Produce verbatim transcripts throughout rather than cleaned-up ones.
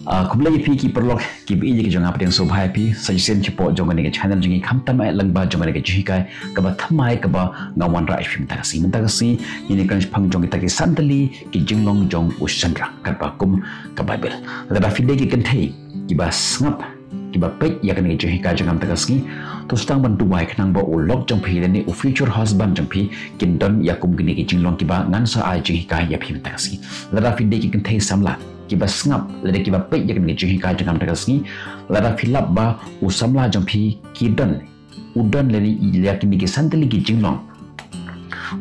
Ah, khublei ïa phi ki paralok, ki ba ïeit ki jong nga, pdiang sngewbha ïa phi sa shisien shapoh jong kane ka channel jong ngi, khamtam eh lyngba jong kane ka jinghikai kaba thymmai kaba nga wanrah ïa phi mynta ka sngi. Mynta ka sngi ngin ïakren shaphang jong kita ki san tylli ki jinglong jong u shynrang katba kum ka Baibl. Lada phi dei ki kynthei kiba sngap, kiba peit ïa kane ka jinghikai jong nga mynta ka sngi, to sdang ban duwai khnang ba u lok jong phi lane u future husband jong phi kin don ïa kum kine ki jinglong kiba ngan sa ai jinghikai ïa phi mynta ka sngi. Lada phi dei ki kynthei samla kiba sngap lane kiba peit ïa kane ka jinghikai jong nga mynta ka sngi, lada phi lap ba u samla jong phi ki don, u don lane ïa kine ki san tylli ki jinglong,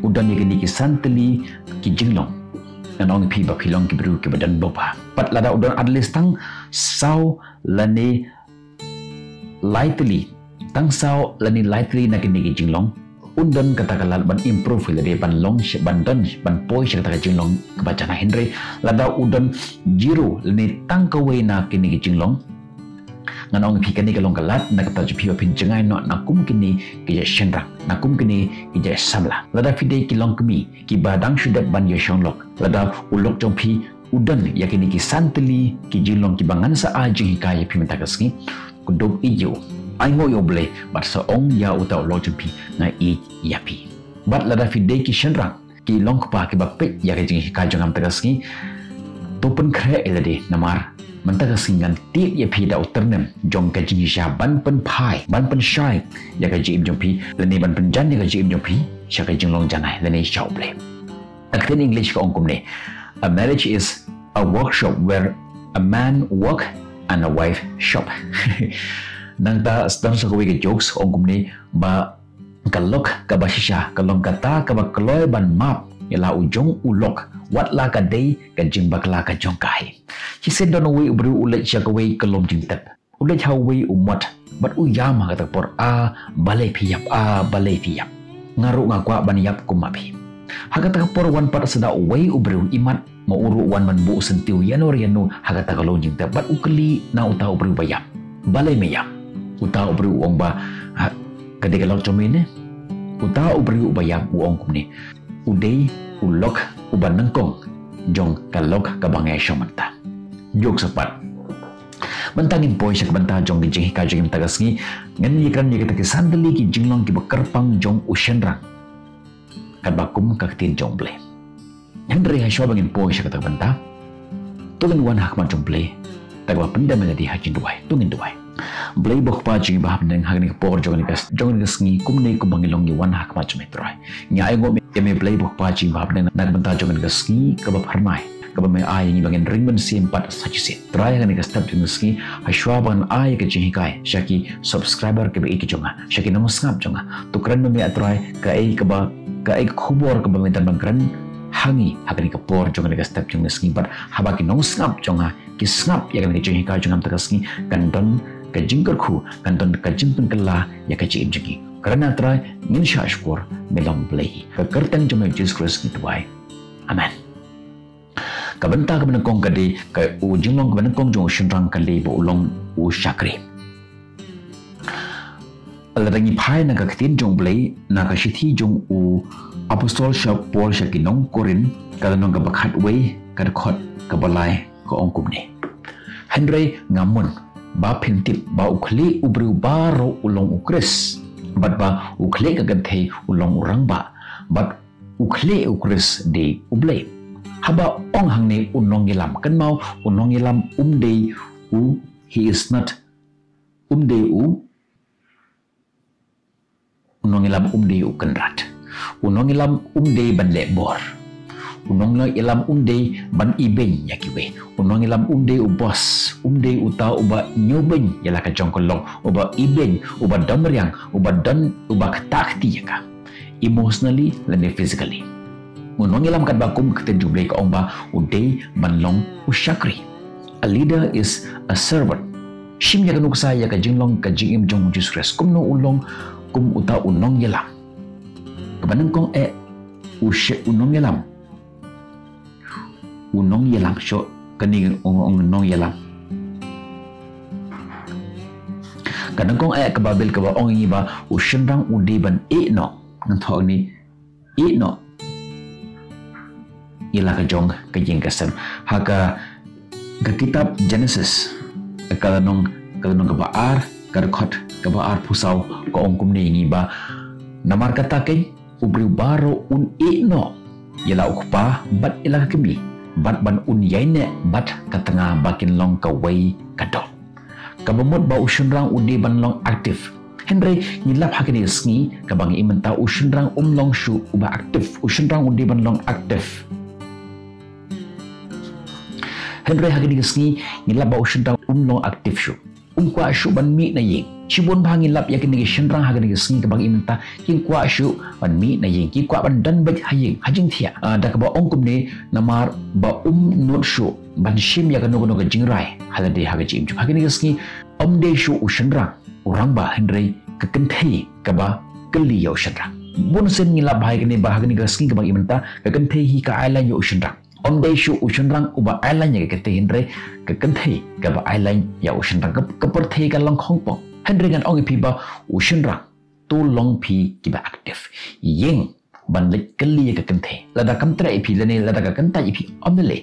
u don ïa kine ki san tylli ki jinglong, ngan ong ïa phi ba phi long ki briew kiba don bor bha. Bad lada u don at least tang saw lane lai tylli, tang saw lane lai tylli na kine ki jinglong, un don kata ka lad ban improve ïa lade, ban long sh-, ban don, ban poi sha kata ka jinglong kaba janai. Hynrei lada u don zero lane tang kawei na kine ki jinglong, ngan ong ïa phi kane ka long ka lad na ka bynta jong phi ba phin jngai noh na kum kine ki jait shynrang, na kum kine ki jait samla. Lada phi dei ki longkmie kiba dang shu dep ban ïashong lok, lada u lok jong phi u don ïa kine ki san tylli ki jinglong kiba ngan sa ai jinghikai ïa phi mynta ka sngi, khublei ïa u. Ainguh ïa U Blei bad sa ong ïa uta u lok jong phi, nga ïeit ïa phi. Bad lada phi dei ki shynrang, ki long kpa kiba peit ïa ka jinghikai jong nga mynta ka sngi, to pynkhreh ïa lade, namar mynta ka sngi ngan tip ïa phi da u tyrnem jong ka jingshisha ban pynphai, ban pynshai ïa ka jingim jong phi lane ban pynjan ïa ka jingim jong phi sha ka jinglong janai lane sha U Blei. Ka ktien English ka ong kumne: "A marriage is a workshop where a man work and a wife shop." Nangta sdang sa kawei ka jokes, ong kumne ba ka lok kaba shisha ka long kata kaba kloi ban map ïa la u jong u lok, wat la ka dei ka jingbakla ka jong ka hi. Shisien don uwei u briew u leit sha kawei ka lum jingtep. U leit ha uwei u mot bad u ïam ha kata ka por: "A, balei phi ïap? A, balei phi ïap? Nga ruh nga kwah ban ïap kum ma phi." Ha kata ka por wan pat sa da uwei u briew, imat ma u ruh wan ban buh syntiew ïano re ïano ha kata ka lum jingtep, bad u kylli na uta u briew ba ïap: "Balei me ïap?" Uta u briew u ong ba, "Ha, ka dei ka lok jong me ne?" Uta u briew uba ïap u ong kumne: "U dei u lok uba nyngkong jong ka lok kaba nga ïashong mynta." Jokes apart. Mynta ngin poi sha ka bynta jong ka jinghikai jong ngi mynta ka sngi. Ngan ïakren ïa kita ki san tylli ki jinglong kiba kyrpang jong u shynrang katba kum ka ktien jong U Blei. Hynrei hashwa ba ngin poi sha kata ka bynta, to ngin wan ha khmat jong U Blei da kaba pyndem ïa lade ha jingduwai. To ngin duwai. Blei ba Kpa jong ngi ba ha bneng, ha kane ka por jong kane ka, jong kane ka sngi, kumne kumba ngi long ngi wan ha khmat jong me Trai. Ngi ainguh ïa me Blei ba Kpa jong ngi ba ha bneng na ka bynta jong kane ka sngi kaba phyrnai kaba me ai ïa ngi ba ngin ring mynsiem pat sa shisien. Trai, ha kane ka step jong ka sngi, hashwa ban ai ka jinghikai sha ki subscriber kiba ïeit ki jong nga, sha ki nongsngap jong nga, to kren ma me, ah Trai, kaei kaba, kaei ka khubor kaba me dang ban kren ha ngi ha kane ka por jong kane ka step jong ka sngi, bad haba ki nongsngap jong nga ki sngap ïa kane ka jinghikai jong nga mynta ka sngi, kan don ka jingkyrkhu, kan don ka jingpynkylla ïa ka jingim jong ki. Kren, ah Trai, ngin shah shukor, me long Blei. Ha ka kyrteng jong me Jisu Khrist ngi duwai. Amen. Ka bynta kaba nyngkong ka dei, ka, u jinglong kaba nyngkong jong u shynrang ka dei ba u long u shakri. Lada ngi phai na ka ktien jong U Blei, na ka shithi jong u apostol sha Paul sha ki nong Korinth, ka lynnong kaba khatwei, ka dkhot kaba lai, ka ong kumne: "Hynrei nga mon ba phin tip ba u khlieh u briew baroh u long u Khrist, bad ba u khlieh ka kynthei u long u rangbah, bad u khlieh u Khrist dei U Blei." Haba ong hangne u nongïalam, kynmaw, u nongïalam um dei u, he is not, um dei u, u nongïalam um dei u kynrad. U nongïalam um dei ban leh bor. U nongïalam um dei ban ibeiñ ïa kiwei. U nongïalam um dei u boss, um dei uta uba ñiewbeiñ ïa la ka jong ka lok, uba ibeiñ, uba domriang, uba don, uba ktah kti ïa ka emotionally lane physically. U nongïalam katba kum ka ktien jong U Blei ka ong ba u dei ban long u shakri. A leader is a servant. Shim ïa ka nuksa ïa ka jinglong ka jingim jong u Jisu Khrist, kumno u long kum uta u nongïalam. Kaba nyngkong eh u she-, u nongïalam. U nongïalam, shuh, kane u, u nongïalam. Ka nyngkong eh ka Baibl kaba ong ïa ngi ba u shynrang u dei ban ïeh noh. Ngan thoh hangne, ïeh noh ïa la ka jong ka ïing ka sem. Ha ka Ka kitab Genesis, ka lynnong, ka lynnong kaba ar, ka dkhot kaba arphew saw, ka ong kumne ïa ngi ba, namar kata keiñ, u briew baroh un ïehnoh ïa la u kpa bad ïa la ka kmie, bad ban un ïaineh bad ka tnga ba kin long kawei ka doh. Kaba mut ba u shynrang u dei ban long active. Hynrei ngi lap ha kane ka sngi kaba ngi im mynta, u shynrang um long shuh uba active. U shynrang u dei ban long active. Hynrei ha kane ka sngi ngi lap ba u shynrang um long active shuh. Um kwah shuh ban mih na ïing. Shibun ba ngi lap ïa kane ka shynrang ha kane ka sngi kaba ngi im mynta, kim kwah shuh ban mih na ïing. Ki kwah ban don beit ha ïing, ha jingthiah. Ah, da kaba ong kumne, namar ba um nud shuh ban shim ïa kano kano ka jingrai ha lade ha ka jingim jong u. Ha kane ka sngi, ym dei shuh u shynrang u rangbah, hynrei ka kynthei kaba kylli ïa u shynrang. Bun sien ngi lap ba ha kane, ba ha kane ka sngi kaba ngi im mynta, ka kynthei hi ka ailad ïa u shynrang. Ym dei shuh u shynrang uba ailad ïa ka kynthei, hynrei ka kynthei kaba ailad ïa u shynrang. Ka, ka pyrthei ka long khongpong. Hynrei ngan ong ïa phi ba u shynrang, to long phi kiba active. Ïeng ban leit kylli ïa ka kynthei. Lada kam treh ïa phi lane lada ka kyntait ïa phi, ym lei lei.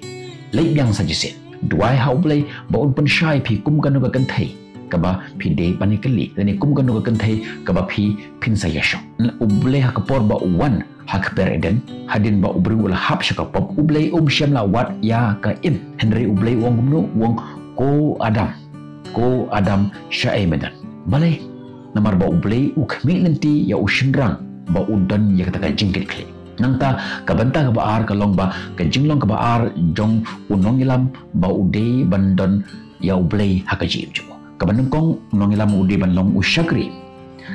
Leit biang sa shisien. Duwai ha U Blei ba un pynshai ïa phi kum kano ka kynthei kaba phi dei ban ïa kylli, lane kum kano ka kynthei kaba phi, phin sa ïashong. U Blei ha ka por ba u wan ha kper Eden, hadien ba u briew u la hap sha ka pop, U Blei um shym la wad ïa ka Im. Hynrei U Blei u ong kumno? U ong, ko Adam, ko Adam, shaei me don? Balei? Namar ba U Blei u khmih lynti ïa u shynrang ba u don ïa kata ka jingkitkhlieh. Nangta ka bynta kaba ar ka long ba ka jinglong kaba ar jong u nongïalam ba u dei ban don ïa U Blei ha ka jingim jong u. Kaba nyngkong, u nongïalam u dei ban long u shakri.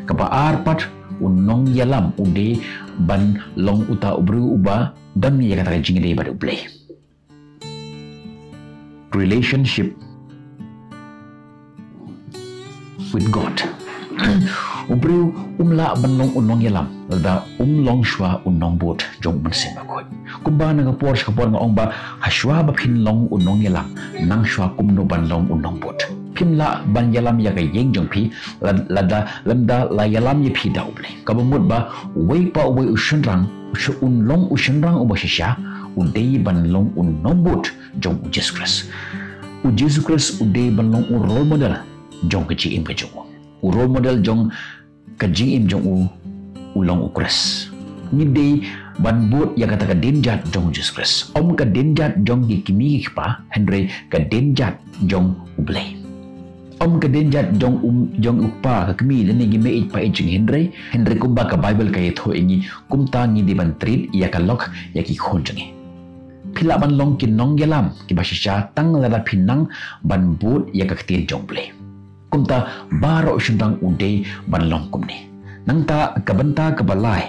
Kaba ar pat, u nongïalam u dei ban long uta u briew uba don ïa kata ka jingïadei bad U Blei. Relationship with God. U briew um lah ban long u nongïalam lada um long shuwa u nongbud jong U Mynsiem Bakhuid. Kumba na ka por sha ka por nga ong ba, ha shuwa ba phin long u nongïalam, nang shuwa kumno ban long u nongbud. Phim lah ban ïalam ïa ka ïing jong phi lad-, lada lymda la ïalam ïa phi da U Blei. Kaba mut ba uwei pa uwei u shynrang, u shu-, un long u shynrang uba shisha, u dei ban long u nongbud jong U Jisu Khrist. U Jisu Khrist u dei ban long u role model jong ka jingim ka jong u. U role model jong ka jingim jong u, u long U Khrist. Ngi dei ban bud ïa kata ka dienjat jong U Jisu Khrist. Ym ka dienjat jong ki kmie ki kpa, hynrei ka dienjat jong U Blei. Ym ka dienjat jong u, jong u kpa, ka kmie lane ki mei ïeit pa ïeit jong ngi, hynrei, hynrei kumba ka Baibl ka ïathuh ïa ngi, kumta ngi dei ban treat ïa ka lok, ïa ki khun jong ngi. Phi lah ban long ki nongïalam kiba shisha tang lada phi nang ban bud ïa ka ktien jong U Blei. Kumta baroh u shynrang u dei ban long kumne. Nangta ka bynta kaba lai,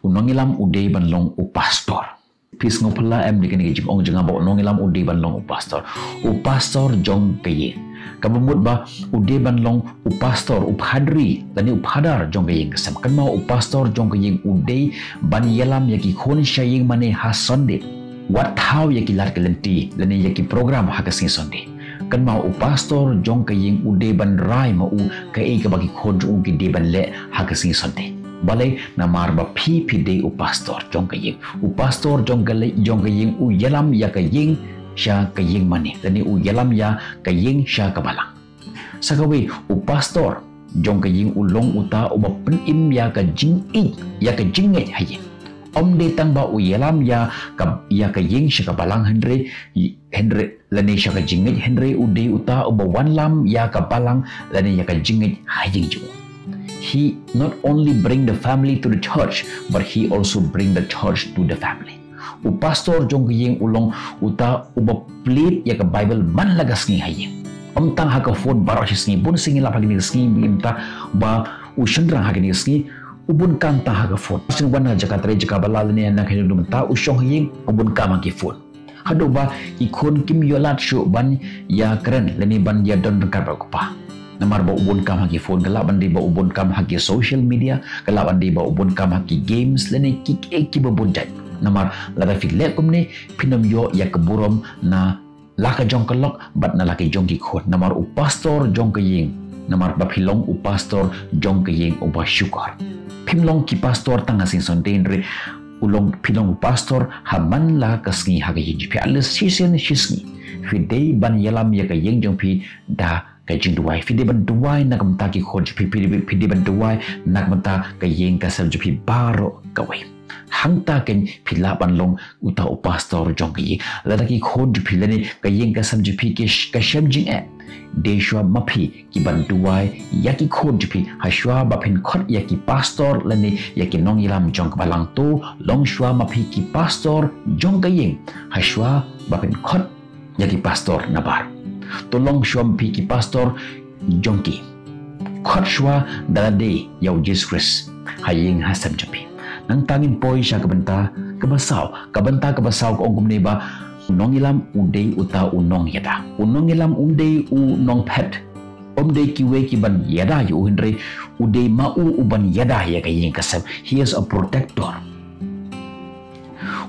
u nongïalam u dei ban long u pastor. Phi sngewphylla em ïa kane ka jingong jong nga ba u nongïalam u dei ban long u pastor? U pastor jong ka ïing. Kaba mut ba u dei ban long u pastor, u phadri lane u phadar jong ka ïing ka sem. Kynmaw, u pastor jong ka ïing u dei ban ïalam ïa ki khun sha ïing mane ha Sunday. Wat thaw ïa ki lad ki lynti lane ïa ki program ha ka sngi Sunday. Kynmaw, u pastor jong ka ïing u dei ban rai ma u kaei kaba ki khun jong u ki dei ban leh ha ka sngi Sunday. Balei? Namar ba phi, phi dei u pastor jong ka ïing. U pastor jong ka le-, jong ka ïing u ïalam ïa ka ïing sha ka ïing mane, lane u ïalam ïa ka ïing sha ka balang. Sa kawei, u pastor jong ka ïing u long uta uba pynim ïa ka jingïeit, ïa ka jingngeit ha ïing. Ym dei tang ba u ïalam ïa ka, ïa ka ïing sha ka balang, hynrei, hynrei lane sha ka jingngeit, hynrei u dei uta uba wanlam ïa ka balang lane ïa ka jingngeit ha ïing jong u. He not only bring the family to the church, but he also bring the church to the family. U pastor jong ka ïing u long uta uba plie ïa ka Baibl man la ka sngi ha ïing. Ym tang ha ka phone baroh shi sngi, bun sien ngi lap ha kine ki sngi, mynta ba u shynrang ha kine ki sngi u bun kam tang ha ka phone. Sien wan na jaka trei jaka ba la lane na ka ïing mynta u shong ha ïing u bun kam ha ki phone. Haduh ba ki khun kim ïoh lad shuh ban ïakren lane ban ïadon ryngkat bad u kpa. Namar ba u bun kam ha ki phone, ka lah ban dei ba u bun kam ha ki social media, ka lah ban dei ba u bun kam ha ki games lane ki, ki, kiba bun jait. Namar lada phi leh kumne, phin ym ïoh ïa ka burom na la ka jong ka lok bad na la ka jong ki khun. Namar u pastor jong ka ïing, namar ba phi long u pastor jong ka ïing uba shukor. Phim long ki pastor tang ha sngi Sunday, hynrei u long, phi long u pastor ha man la ka sngi ha ka ïing jong phi, at least shisien shisngi. Phi dei ban ïalam ïa ka ïing jong phi da ka jingduwai. Phi dei ban duwai na ka bynta ki khun jong phi, phi dei, phi dei ban duwai na ka bynta ka ïing ka sem jong phi baroh kawei. Hangta keiñ phi lah ban long uta u pastor jong ka ïing. Lada ki khun jong phi lane ka ïing ka sem jong phi ki sh-, ka shem jingeh, dei shuwa ma phi ki ban duwai ïa ki khun jong phi. Ha shuwa ba phin khot ïa ki pastor lane ïa ki nongïalam jong ka balang, to long shuwa ma phi ki pastor jong ka ïing. Ha shuwa ba phin khot ïa ki pastor nabar, to long shuwa ma phi ki pastor jong ki. Khot shuwa da lade ïa u Jisu Khrist ha ïing ha sem jong phi. Nangta ngin poi sha ka bynta kaba saw. Ka bynta kaba saw ka ong kumne ba u nongïalam u dei uta u nongïada. U nongïalam um dei u nongphet. Um dei kiwei ki ban ïada ïa u, hynrei u dei ma u u ban ïada ïa ka ïing ka sem. He is a protector.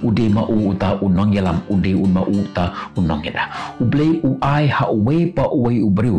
U dei ma u uta u nongïalam, u dei u ma u uta u nongïada. U Blei u ai ha uwei pa uwei u briew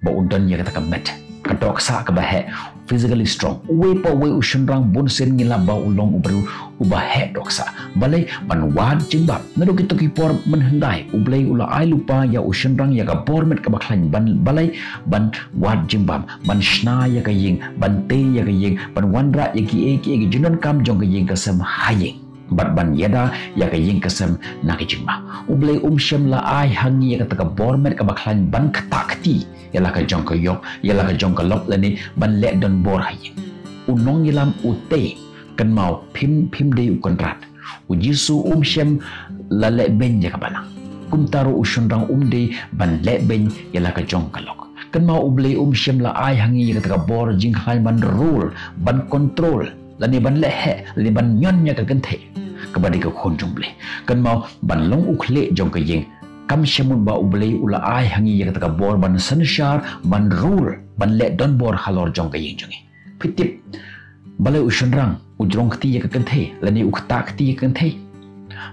ba un don ïa kata ka met, ka dohksah kaba heh, physically strong. Uwei pa uwei u shynrang bun sien ngi lah ba u long u briew uba heh dohksah. Balei? Ban wad jingbam. Naduh kito ki por mynhyndai U Blei u la ai lypa ïa u shynrang ïa ka bor met kaba khlaiñ ban, balei? Ban wad jingbam, ban shna ïa ka ïing, ban tei ïa ka ïing, ban wanrah ïa kiei kiei ki jingdonkam jong ka ïing ka sem ha ïing, bad ban ïada ïa ka ïing ka sem na ka jingma. U Blei um shym la ai ha ngi ïa kata ka bor met kaba khlaiñ ban ktah kti ïa la ka jong ka ïok, ïa la ka jong ka lok, lane ban leh donbor ha ïing. U nongïalam u tei, kynmaw, phim, phim dei u kynrad. U Jisu um shym la leh beiñ ïa ka balang. Kumta ruh u shynrang um dei ban leh beiñ ïa la ka jong ka lok. Kynmaw, U Blei um shym la ai ha ngi ïa kata ka bor jingkhlaiñ ban rule, ban control, lane ban leh heh, lane ban ñion ïa ka kynthei kaba dei ka khun jong U Blei. Kynmaw, ban long u khlieh jong ka ïing, kam shym mut ba U Blei u la ai ha ngi ïa kata ka bor ban synshar, ban rule, ban leh donbor halor jong ka ïing jong ngi. Phi tip balei u shynrang u jrong kti ïa ka kynthei, lane u ktah kti ïa ka kynthei?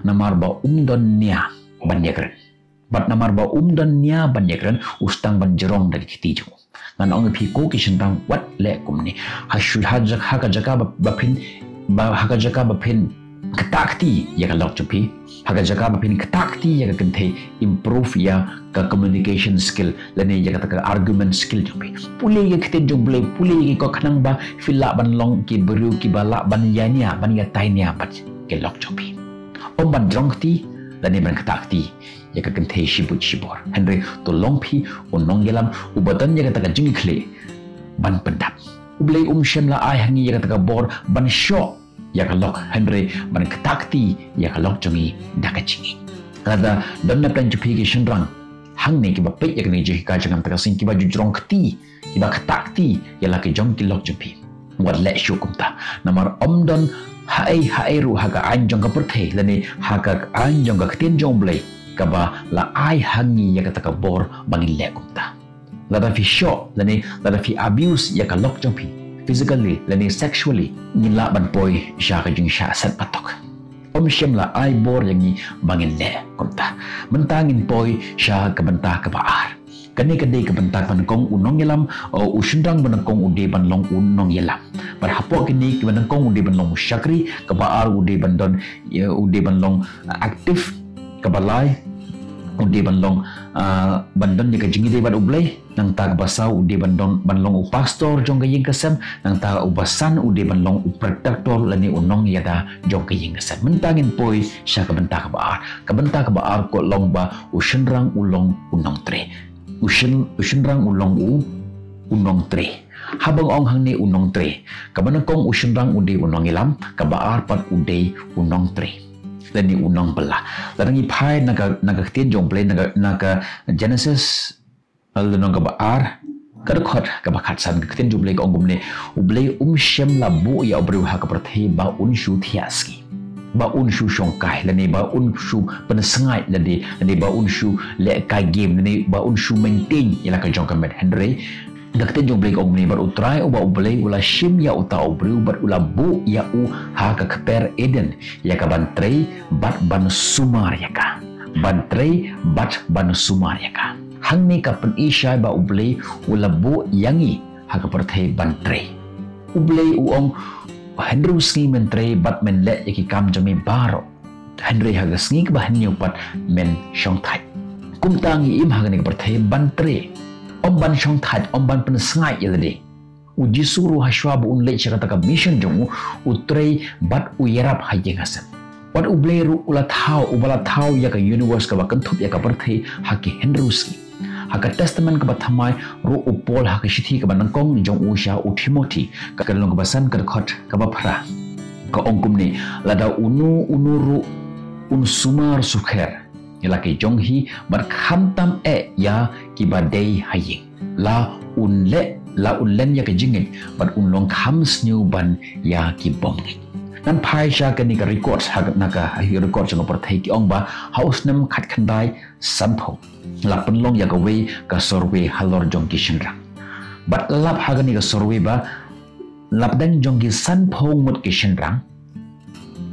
Namar ba um don nia ban ïakren. Bad namar ba um don nia ban ïakren, u sdang ban jrong da ki kti jong u. Ngan ong ïa phi ko ki shynrang, wat leh kumne. Ha shu, ha jak-, ha ka jaka ba, ba phin, ba, ha ka jaka ba phin ktah kti ïa ka lok jong phi, ha ka jaka ba phin ktah kti ïa ka kynthei, improve ïa ka communication skill, lane ïa kata ka argument skill jong phi. Pule ïa ka ktien jong U Blei, pule ïa ki kot khnang ba phi lah ban long ki briew kiba lah ban ïa nia, ban ïa tai nia bad ki lok jong phi. Ym ban jrong kti lane ban ktah kti ïa ka kynthei shi buit shi bor. Hynrei to long phi u nongïalam uba don ïa kata ka jingïakhlieh ban pyndap. U Blei um shym la ai ha ngi ïa kata ka bor ban shoh ïa ka lok, hynrei ban ktah kti ïa ka lok jong ngi da ka jingïeit. Lada don na pdeng jong phi ki shynrang hangne kiba peit ïa kane ka jinghikai jong nga mynta ka sngi, kiba ju jrong kti, kiba ktah kti ïa la ki jong ki lok jong phi, wat leh shuh kumta. Namar ym don haei haei ruh ha ka aiñ jong ka pyrthei lane ha ka aiñ jong ka ktien jong U Blei kaba la ai ha ngi ïa kata ka bor ba ngin leh kumta. Lada phi shoh lane lada phi abuse ïa ka lok jong phi physically lane sexually, ngin lah ban poi sha ka jingshah set patok. Um shym la ai bor ïa ngi ba ngin leh kumta. Mynta ngin poi sha ka bynta kaba ar. Kane ka dei ka bynta kaba nyngkong, u nongïalam, o, u shynrang ba nyngkong u dei ban long u nongïalam. Bad hapoh kine kiba nyngkong u dei ban long u shakri, kaba ar u dei ban don, ïa, u dei ban long, uh, active, kaba lai u dei ban long, uh, ban don ïa ka jingïadei bad U Blei. Nangta kaba saw u dei ban don, ban long u pastor jong ka ïing ka sem. Nangta uba san u dei ban long u protector lane u nongïada jong ka ïing ka sem. Mynta ngin poi sha ka bynta kaba ar. Ka bynta kaba ar ka long ba u shynrang u long u nongtrei. U shyn-, u shynrang u long u, u nongtrei. Haba nga ong hangne u nongtrei, kaba nyngkong u shynrang u dei u nongïalam, kaba ar pat u dei u nongtrei lane u nongbylla. Lada ngi phai na ka, na ka ktien jong U Blei, na ka, na ka Genesis, lynnong kaba ar, ka dkhot kaba khatsan, ka ktien jong U Blei ka ong kumne: U Blei um shym la buh ïa u briew ha ka pyrthei ba un shu thiah sngi, ba un shu shongkai lane ba un shu pynsngaid lade, lane ba un shu leh kai game lane ba un shu maintain ïa la ka jong ka met. Hynrei ka ktien jong U Blei ka ong kumne: Bad U Trai uba U Blei u la shim ïa uta u briew bad u la buh ïa u ha ka kper Eden, ïa ka ban trei bad ban sumar ïa ka. Ban trei bad ban sumar ïa ka. Hangne ka pyni shai ba U Blei u la buh ïa ngi ha ka pyrthei ban trei. U Blei u ong, Hynriew sngi men trei bad men leh ïa ki kam jong me baroh. Hynrei ha ka sngi kaba hynñiew pat men shongthait. Kumta ngi im ha kane ka pyrthei ban trei, ym ban shongthait, ym ban pynsngaid ïa lade. U Jisu ruh hashwa ba un leit sha kata ka mission jong u, u trei bad u ïarap ha ïing ha sem. Wat U Blei ruh u la thaw, uba la thaw ïa ka universe kaba kynthup ïa ka pyrthei ha ki hynriew sngi. Ha ka Testament kaba thymmai ruh u Paul ha ka shithi kaba nyngkong jong u sha u Timothi, ka lynnong kaba san, ka dkhot kaba phra, ka ong kumne: Lada uno uno ruh un sumar sukher ïa la ki jong hi, bad khamtam eh ïa kiba dei ha ïing, la un leh, la un len ïa ka jingngeit, bad un long kham sniew ban ïa ki bymngeit. Ngan phai sha kane ka record, ha ka, na ka record jong ka pyrthei, ki ong ba ha u snem khatkhyndai sanphew la pynlong ïa kawei ka survey halor jong ki shynrang. Bad la lap ha kane ka survey ba la pdeng jong ki sanphew ngut ki shynrang,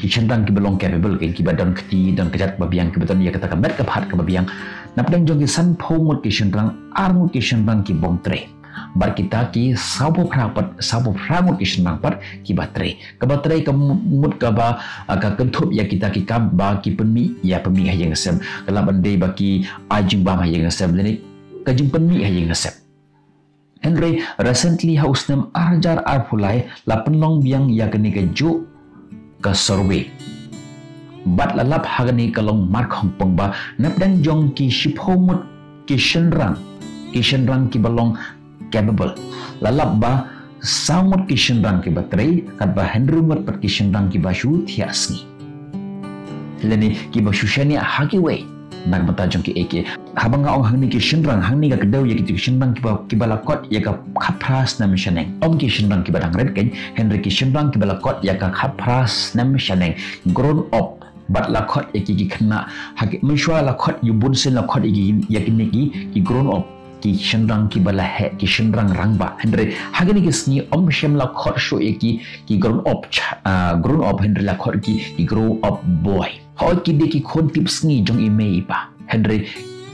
ki shynrang kiba long capable, ki, kiba don kti, don kjat ba biang, kiba don ïa kata ka met ka phad kaba biang, na pdeng jong ki sanphew ngut ki shynrang, ar ngut ki shynrang ki bym trei. Bad kita ki sawphew phra pat, sawphew phra ngut ki shynrang pat kiba trei. Kaba trei ka mut, mut kaba, ah, ka kynthup ïa kita ki kam ba ki pynmih ïa pynmih ha ïing ha sem. Ka lah ban dei ba ki ai jingbam ha ïing ha sem, lane ka jingpynmih ha ïing ha sem. Hynrei recently ha u snem ar hajar arphew lai la pynlong biang ïa kane kajuh ka survey. Bad la lap ha kane ka long markhongpong ba na pdeng jong ki shiphew ngut ki shynrang, ki shynrang kiba long capable, la lap ba saw ngut ki shynrang kiba trei, katba hynriew ngut pat ki shynrang kiba shu thiah sngi, lane kiba shu shaniah ha kiwei na ka bynta jong kiei kiei. Haba nga ong hangne ki shynrang, hangne nga kdew ïa kito ki shynrang kiba, kiba la kot ïa ka khatphra snem shaneng. Ym ki shynrang kiba dang rit keiñ, hynrei ki shynrang kiba la kot ïa ka khatphra snem shaneng, grown up. Bad la khot ïa ki, ki khynnah, ha ki, mynshuwa la khot, ïa u bunsien la khot ïa ki, ïa kine ki, ki grown up, ki shynrang kiba la heh, ki shynrang rangbah. Hynrei ha kine ki sngi ym shym la khot shuh ïa ki, ki grown up, ah, grown up, hynrei la khot ki, ki grow up boy. Hooid, ki dei ki khun tipsngi jong i mei i pa, hynrei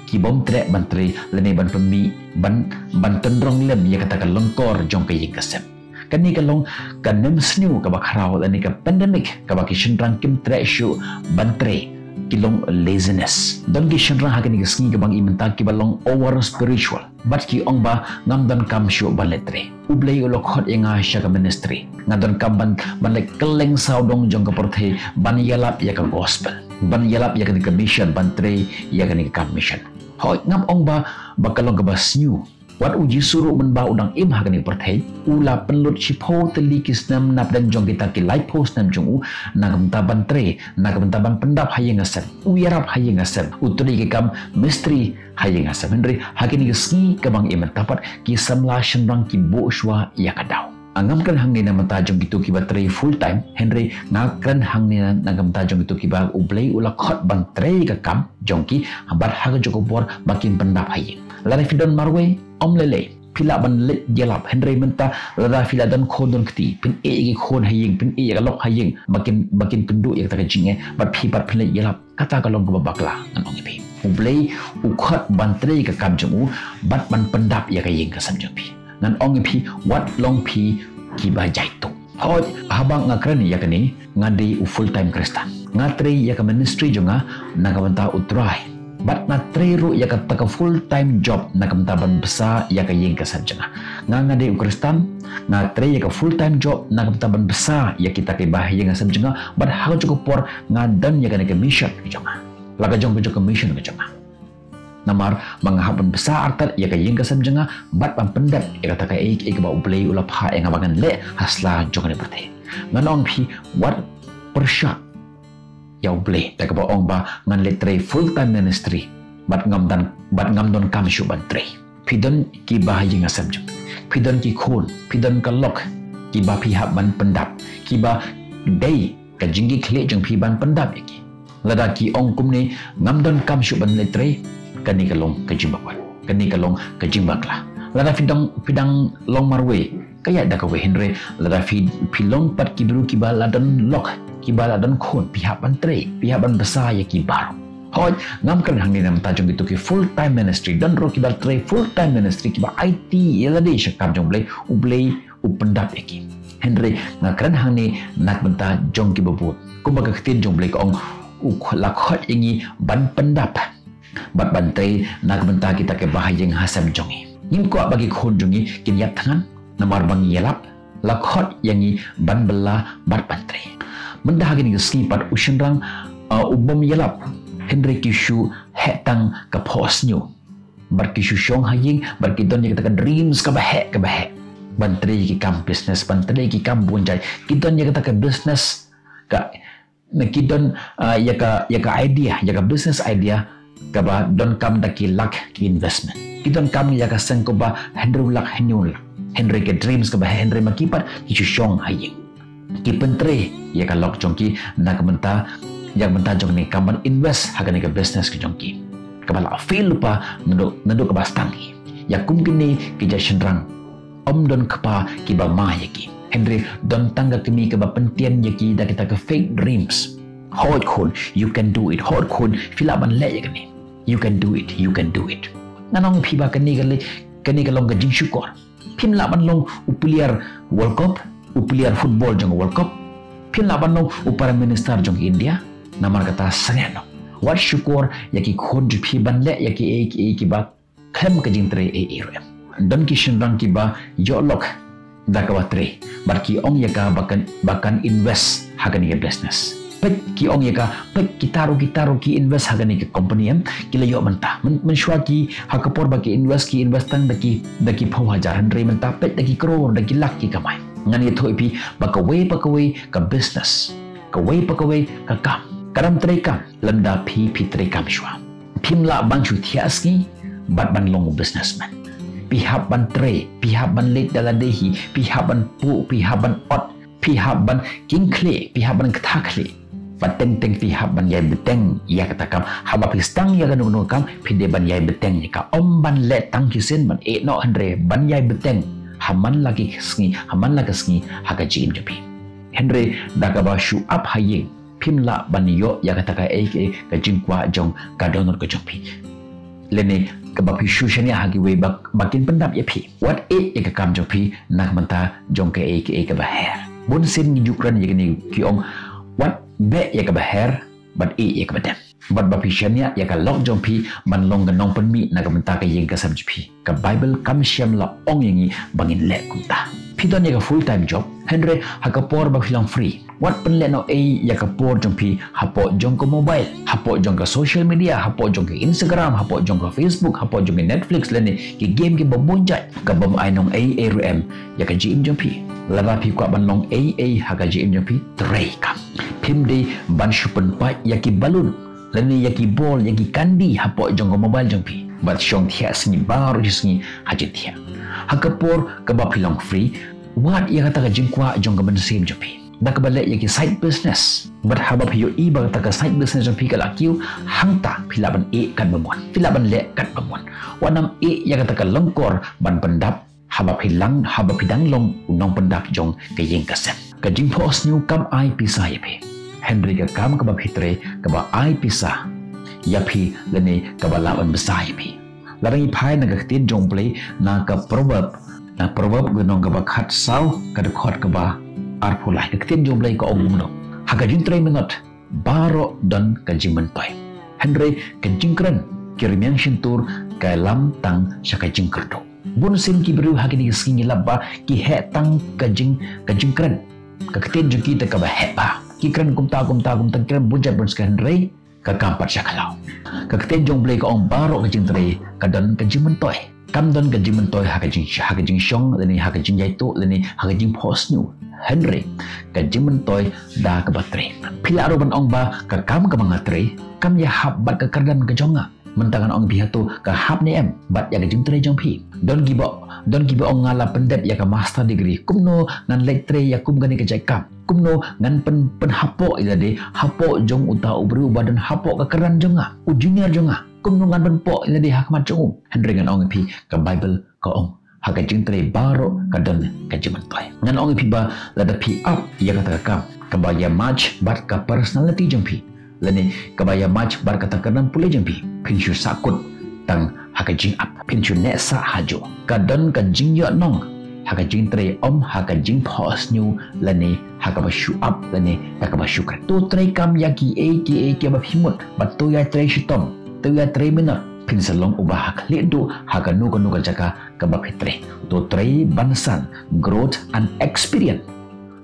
ki bym treh ban trei lane ban pynmih, ban, ban tynrong lem ïa kata ka lyngkor jong ka ïing ka sem. Kane ka long ka nemsniew kaba khraw lane ka pandemic kaba ki shynrang kim treh shuh ban trei. Ki long laziness. Don ki shynrang ha kine ki sngi kaba ngi mynta kiba long over spiritual. Bad ki ong ba ngam donkam shuh ban leit trei. U Blei u la khot ïa nga sha ka ministry. Nga donkam ban, ban leit kylleng sawdong jong ka pyrthei ban ïalap ïa ka gospel, ban ïalap ïa kane ka mission, ban trei ïa kane ka kam mission. Hooid, ngam ong ba, ba ka long kaba sniew. Wat u Jisu ruh mynba u dang im ha kane ka pyrthei, u la pynlut shiphew tylli ki snem na pdeng jong kita ki laiphew snem jong u, na ka bynta ban trei, na ka bynta ban pyndap ha ïing ha sem. U ïarap ha ïing ha sem, u trei ki kam mistri ha ïing ha sem. Hynrei ha kine ki sngi kaba ngi im mynta pat, ki samla shynrang ki buh shuwa ïa ka daw. Ngam kren hangne na ka bynta jong kito kiba trei full time, hynrei nga kren hangne na, na ka bynta jong kito kiba U Blei u la khot ban trei ka kam jong ki, bad ha kajuh ka por ba kin pyndap ha ïing. Lada phi don marwei, ym lei lei, phi lah ban leit ïalap, hynrei mynta lada phi la don khun don kti, phin ïeh ïa ki khun ha ïing, phin ïeh ïa ka lok ha ïing, ba kin, ba kin kynduh ïa kata ka jingeh, bad phi pat phin leit ïalap. Kata ka long kaba bakla, ngan ong ïa phi. U Blei u khot ban trei ka kam jong u, bad ban pyndap ïa ka ïing ka sem jong phi. Ngan ong ïa phi, wat long phi kiba jaituh. Hooid, haba nga kren ïa kane, nga dei u full time Khristan. Nga trei ïa ka ministry jong nga na ka bynta U Trai. Bad nga trei ruh ïa kata ka full time job na ka bynta ban bsa ïa ka ïing ka sem jong nga. Nga, nga dei u Khristan, nga trei ïa ka full time job na ka bynta ban bsa ïa kita kiba ha ïing ka sem jong nga, bad ha kajuh ka por nga don ïa kane ka mission ka jong nga. La ka jong ka jong ka mission ka jong nga. Namar ba nga hap ban bsa artat ïa ka ïing ka sem jong nga, bad ban pyndap ïa kata kaei kaei kaba U Blei u la phah ïa nga ba ngan leh ha sla jong kane ka pyrthei. Ngan ong phi, wat pyrshah ïa U Blei da kaba ong ba ngan leit trei full time ministry, bad ngam don, bad ngam donkam shuh ban trei. Phi don kiba ha ïing ha sem jong phi, phi don ki khun, phi don ka lok kiba phi hap ban pyndap, kiba dei ka jingkitkhlieh jong phi ban pyndap ïa ki. Lada ki ong kumne, ngam donkam shuh ban leit trei, kane ka long ka jingbakla, kane ka long ka jingbakla. Lada phi dang, phi dang long marwei, ka ïaid da kawei, hynrei lada phi, phi long pat ki briew kiba la don lok, kiba la don khun, phi hap ban trei, phi hap ban bsa ïa ki baroh. Hooid, ngam kren hangne na ka bynta jong kito ki full time ministry, don ruh kiba trei full time ministry, kiba aiti ïa lade sha ka kam jong U Blei, U Blei u pyndap ïa ki. Hynrei nga kren hangne na ka bynta jong kiba bun. Kumba ka ktien jong U Blei ka ong, u la khot ïa ngi ban pyndap bad ban trei na ka bynta kita kiba ha ïing ha sem jong ngi. Ngim kwah ba ki khun jong ngi kin ïap thngan namar ba ngi ïalap. La khot ïa ngi ban bylla bad ban trei. Mynta ha kine ki sngi pat u shynrang, uh, u bym ïalap, hynrei ki shu heh tang ka phohsniew. Bad ki shu shong ha ïing bad ki don ïa kita ka dreams kaba heh kaba heh. Ban trei ki kam business, ban trei ki kam bun jait. Ki don ïa kita ka business ka na ki don, uh, ïa ka, ïa ka idea, ïa ka business idea kaba donkam da ki lak ki investment. Ki donkam ïa ka seng kaba hynriew lak, hynñiew lak. Hynrei ka dreams kaba heh, hynrei ma ki pat ki shu shong ha ïing. Ki pyntrei ïa ka lok jong ki na ka bynta, ïa ka bynta jong kane ka kam ban invest ha kane ka business ka jong ki. Kaba la fail lypa naduh, naduh kaba sdang hi. Ïa kum kine ki jait shynrang ym don kpa kiba ma ïa ki. Hynrei don tang ka kmie kaba pynthiah ïa ki da kita ka fake dreams. Hooid khun, you can do it. Hooid khun, phi lah ban leh ïa kane. You can do it, you can do it. Ngan ong phi ba kane ka leh, kane ka long ka jingshukor. Phim lah ban long u player World Cup, u player football jong World Cup. Phim lah ban long u Prime Minister jong India. Namar kata sngewbha wat shukor ïa ki khun jong phi ban leh ïa kiei kiei kiba khlem ka jingtrei ei ei ruh em. Don ki shynrang kiba ïoh lok da kaba trei bad ki ong ïa ka ba kan, ba kan invest ha kane ka business. Peit ki ong ïa ka, peit kita ruh, kita ruh ki invest ha kane ka company em, ki la ïoh mynta. Myn, mynshuwa ki ha ka por ba ki invest, ki invest tang da ki, da ki phew hajar, hynrei mynta peit da ki crore, da ki lak ki kamai. Ngan ïathuh ïa phi ba kawei pa kawei ka business, kawei pa kawei ka kam, ka dang trei kam lymda phi, phi trei kam shuwa. Phim lah ban shu thiah sngi bad ban long u businessman. Phi hap ban trei, phi hap ban leit da lade hi, phi hap ban puh, phi hap ban ot, phi hap ban king khlieh, phi hap ban ktah khlieh. Bad teng teng phi hap ban ïai bteng ïa kata ka kam. Haba phi sdang ïa kano kano ka kam, phi dei ban ïai bteng ïa ka, ym ban leh tang shisien ban ïeh noh, hynrei ban ïai bteng ha man la ki sngi, ha man la ki sngi ha ka jingim jong phi. Hynrei da kaba shu ap ha ïing, phim lah ban ïoh ïa kata kaei kaei ka jingkwah jong ka dohnud ka jong phi. Lane kaba phi shu shaniah ha kiwei ba, ba kin pyndap ïa phi. Wat ïeh ïa ka kam jong phi na ka bynta jong kaei kaei kaba her. Bun sien ngi ju kren ïa kine, ki ong, wat beh ïa kaba her bad ïeh ïa kaba dem. Bad ba phi shaniah ïa ka lok jong phi ban long ka nongpynmih na ka bynta ka ïing ka sem jong phi. Ka Baibl kam shym la ong ïa ngi ba ngin leh kumta. Phi don ïa ka full time job, hynrei ha ka por ba phi long free, wat pynlehnohei ïa ka por jong phi hapoh jong ka mobile, hapoh jong ka social media, hapoh jong ka Instagram, hapoh jong ka Facebook, hapoh jong ka Netflix lane ki game kiba bun jait. Ka bym ai nongei ei ruh em ïa ka jingim jong phi. Lada phi kwah ban long ei ei ha ka jingim jong phi, trei kam. Phim dei ban shu pynpait ïa ki balloon lane ïa ki bol, ïa ki kandi hapoh jong ka mobile jong phi bad shong thiah sngi baroh shi sngi ha jingthiah. Ha ka por kaba phi long free, wad ïa kata ka jingkwah jong ka mynsiem jong phi da kaba leh ïa ki side business. Bad haba phi ïohi ba kata ka side business jong phi ka la kiew, hangta phi lah ban ïeh katba mon, phi lah ban leh katba mon. Wat nang ïeh ïa kata ka lyngkor ban pyndap haba phi lang, haba phi dang long u nongpyndap jong ka ïing ka sem. Ka jingphohsniew kam ai pisa ïa phi, hynrei ka kam kaba phi trei kaba ai pisa ïa phi lane kaba lah ban bsa ïa phi. Lada ngi phai na ka ktien jong U Blei, na ka Proverb, na Proverb ka lynnong kaba khatsaw, ka dkhot kaba arphew lai, ka ktien jong U Blei ka ong kumno: Ha ka jingtrei minot baroh don ka jingmyntoi, hynrei ka jingkren ki rmiang shyntur ka lam tang sha ka jingkyrduh. Bun sien ki briew ha kine ki sngi ngi lap ba ki heh tang ka jing, ka jingkren. Ka ktien jong ki te kaba heh bha. Ki kren kumta kumta kumta, ki kren bun jait bun sien, hynrei ka kam pat sha khlaw. Ka ktien jong U Blei ka ong baroh ka jingtrei ka don ka jingmyntoi. Kam don ka jingmyntoi ha ka jing, ha ka jingshong lane ha ka jingïaituh lane ha ka jingphohsniew, hynrei ka jingmyntoi da kaba trei. Phi lah ruh ban ong ba ka kam kaba nga trei kam ïahap bad ka kyrdan ka jong nga. Mynta ngan ong ïa phi hato ka hap ne em bad ïa ka jingtrei jong phi. Don kiba, don kiba ong nga la pyndep ïa ka master degree, kumno ngan leit trei ïa kum kane ka jait kam? Kumno ngan pyn, pynhapoh ïa lade hapoh jong uta u briew uba don hapoh ka kyrdan jong nga, u junior jong nga? Kumno ngan pynpoh ïa lade ha khmat jong u? Hynrei ngan ong ïa phi, ka Baibl ka ong ha ka jingtrei baroh ka don ka jingmyntoi. Ngan ong ïa phi ba lada phi ap ïa kata ka kam kaba ïa match bad ka personality jong phi, lane kaba ïa match bad kata ka kyrdan pule jong phi, phin shu sahkut tang ha ka jingap, phin shu neh sah hajuh. Ka don ka jingïohnong ha ka jingtrei, ym ha ka jingphohsniew lane ha kaba shu ap lane ha kaba shu kren. To treikam ïa kiei kiei kiba phi mut, bad to ïatrei shitom, to ïatrei minot. Phin sa long uba ha khlieh duh ha kano kano ka jaka kaba phi trei. To trei ban san, growth and experience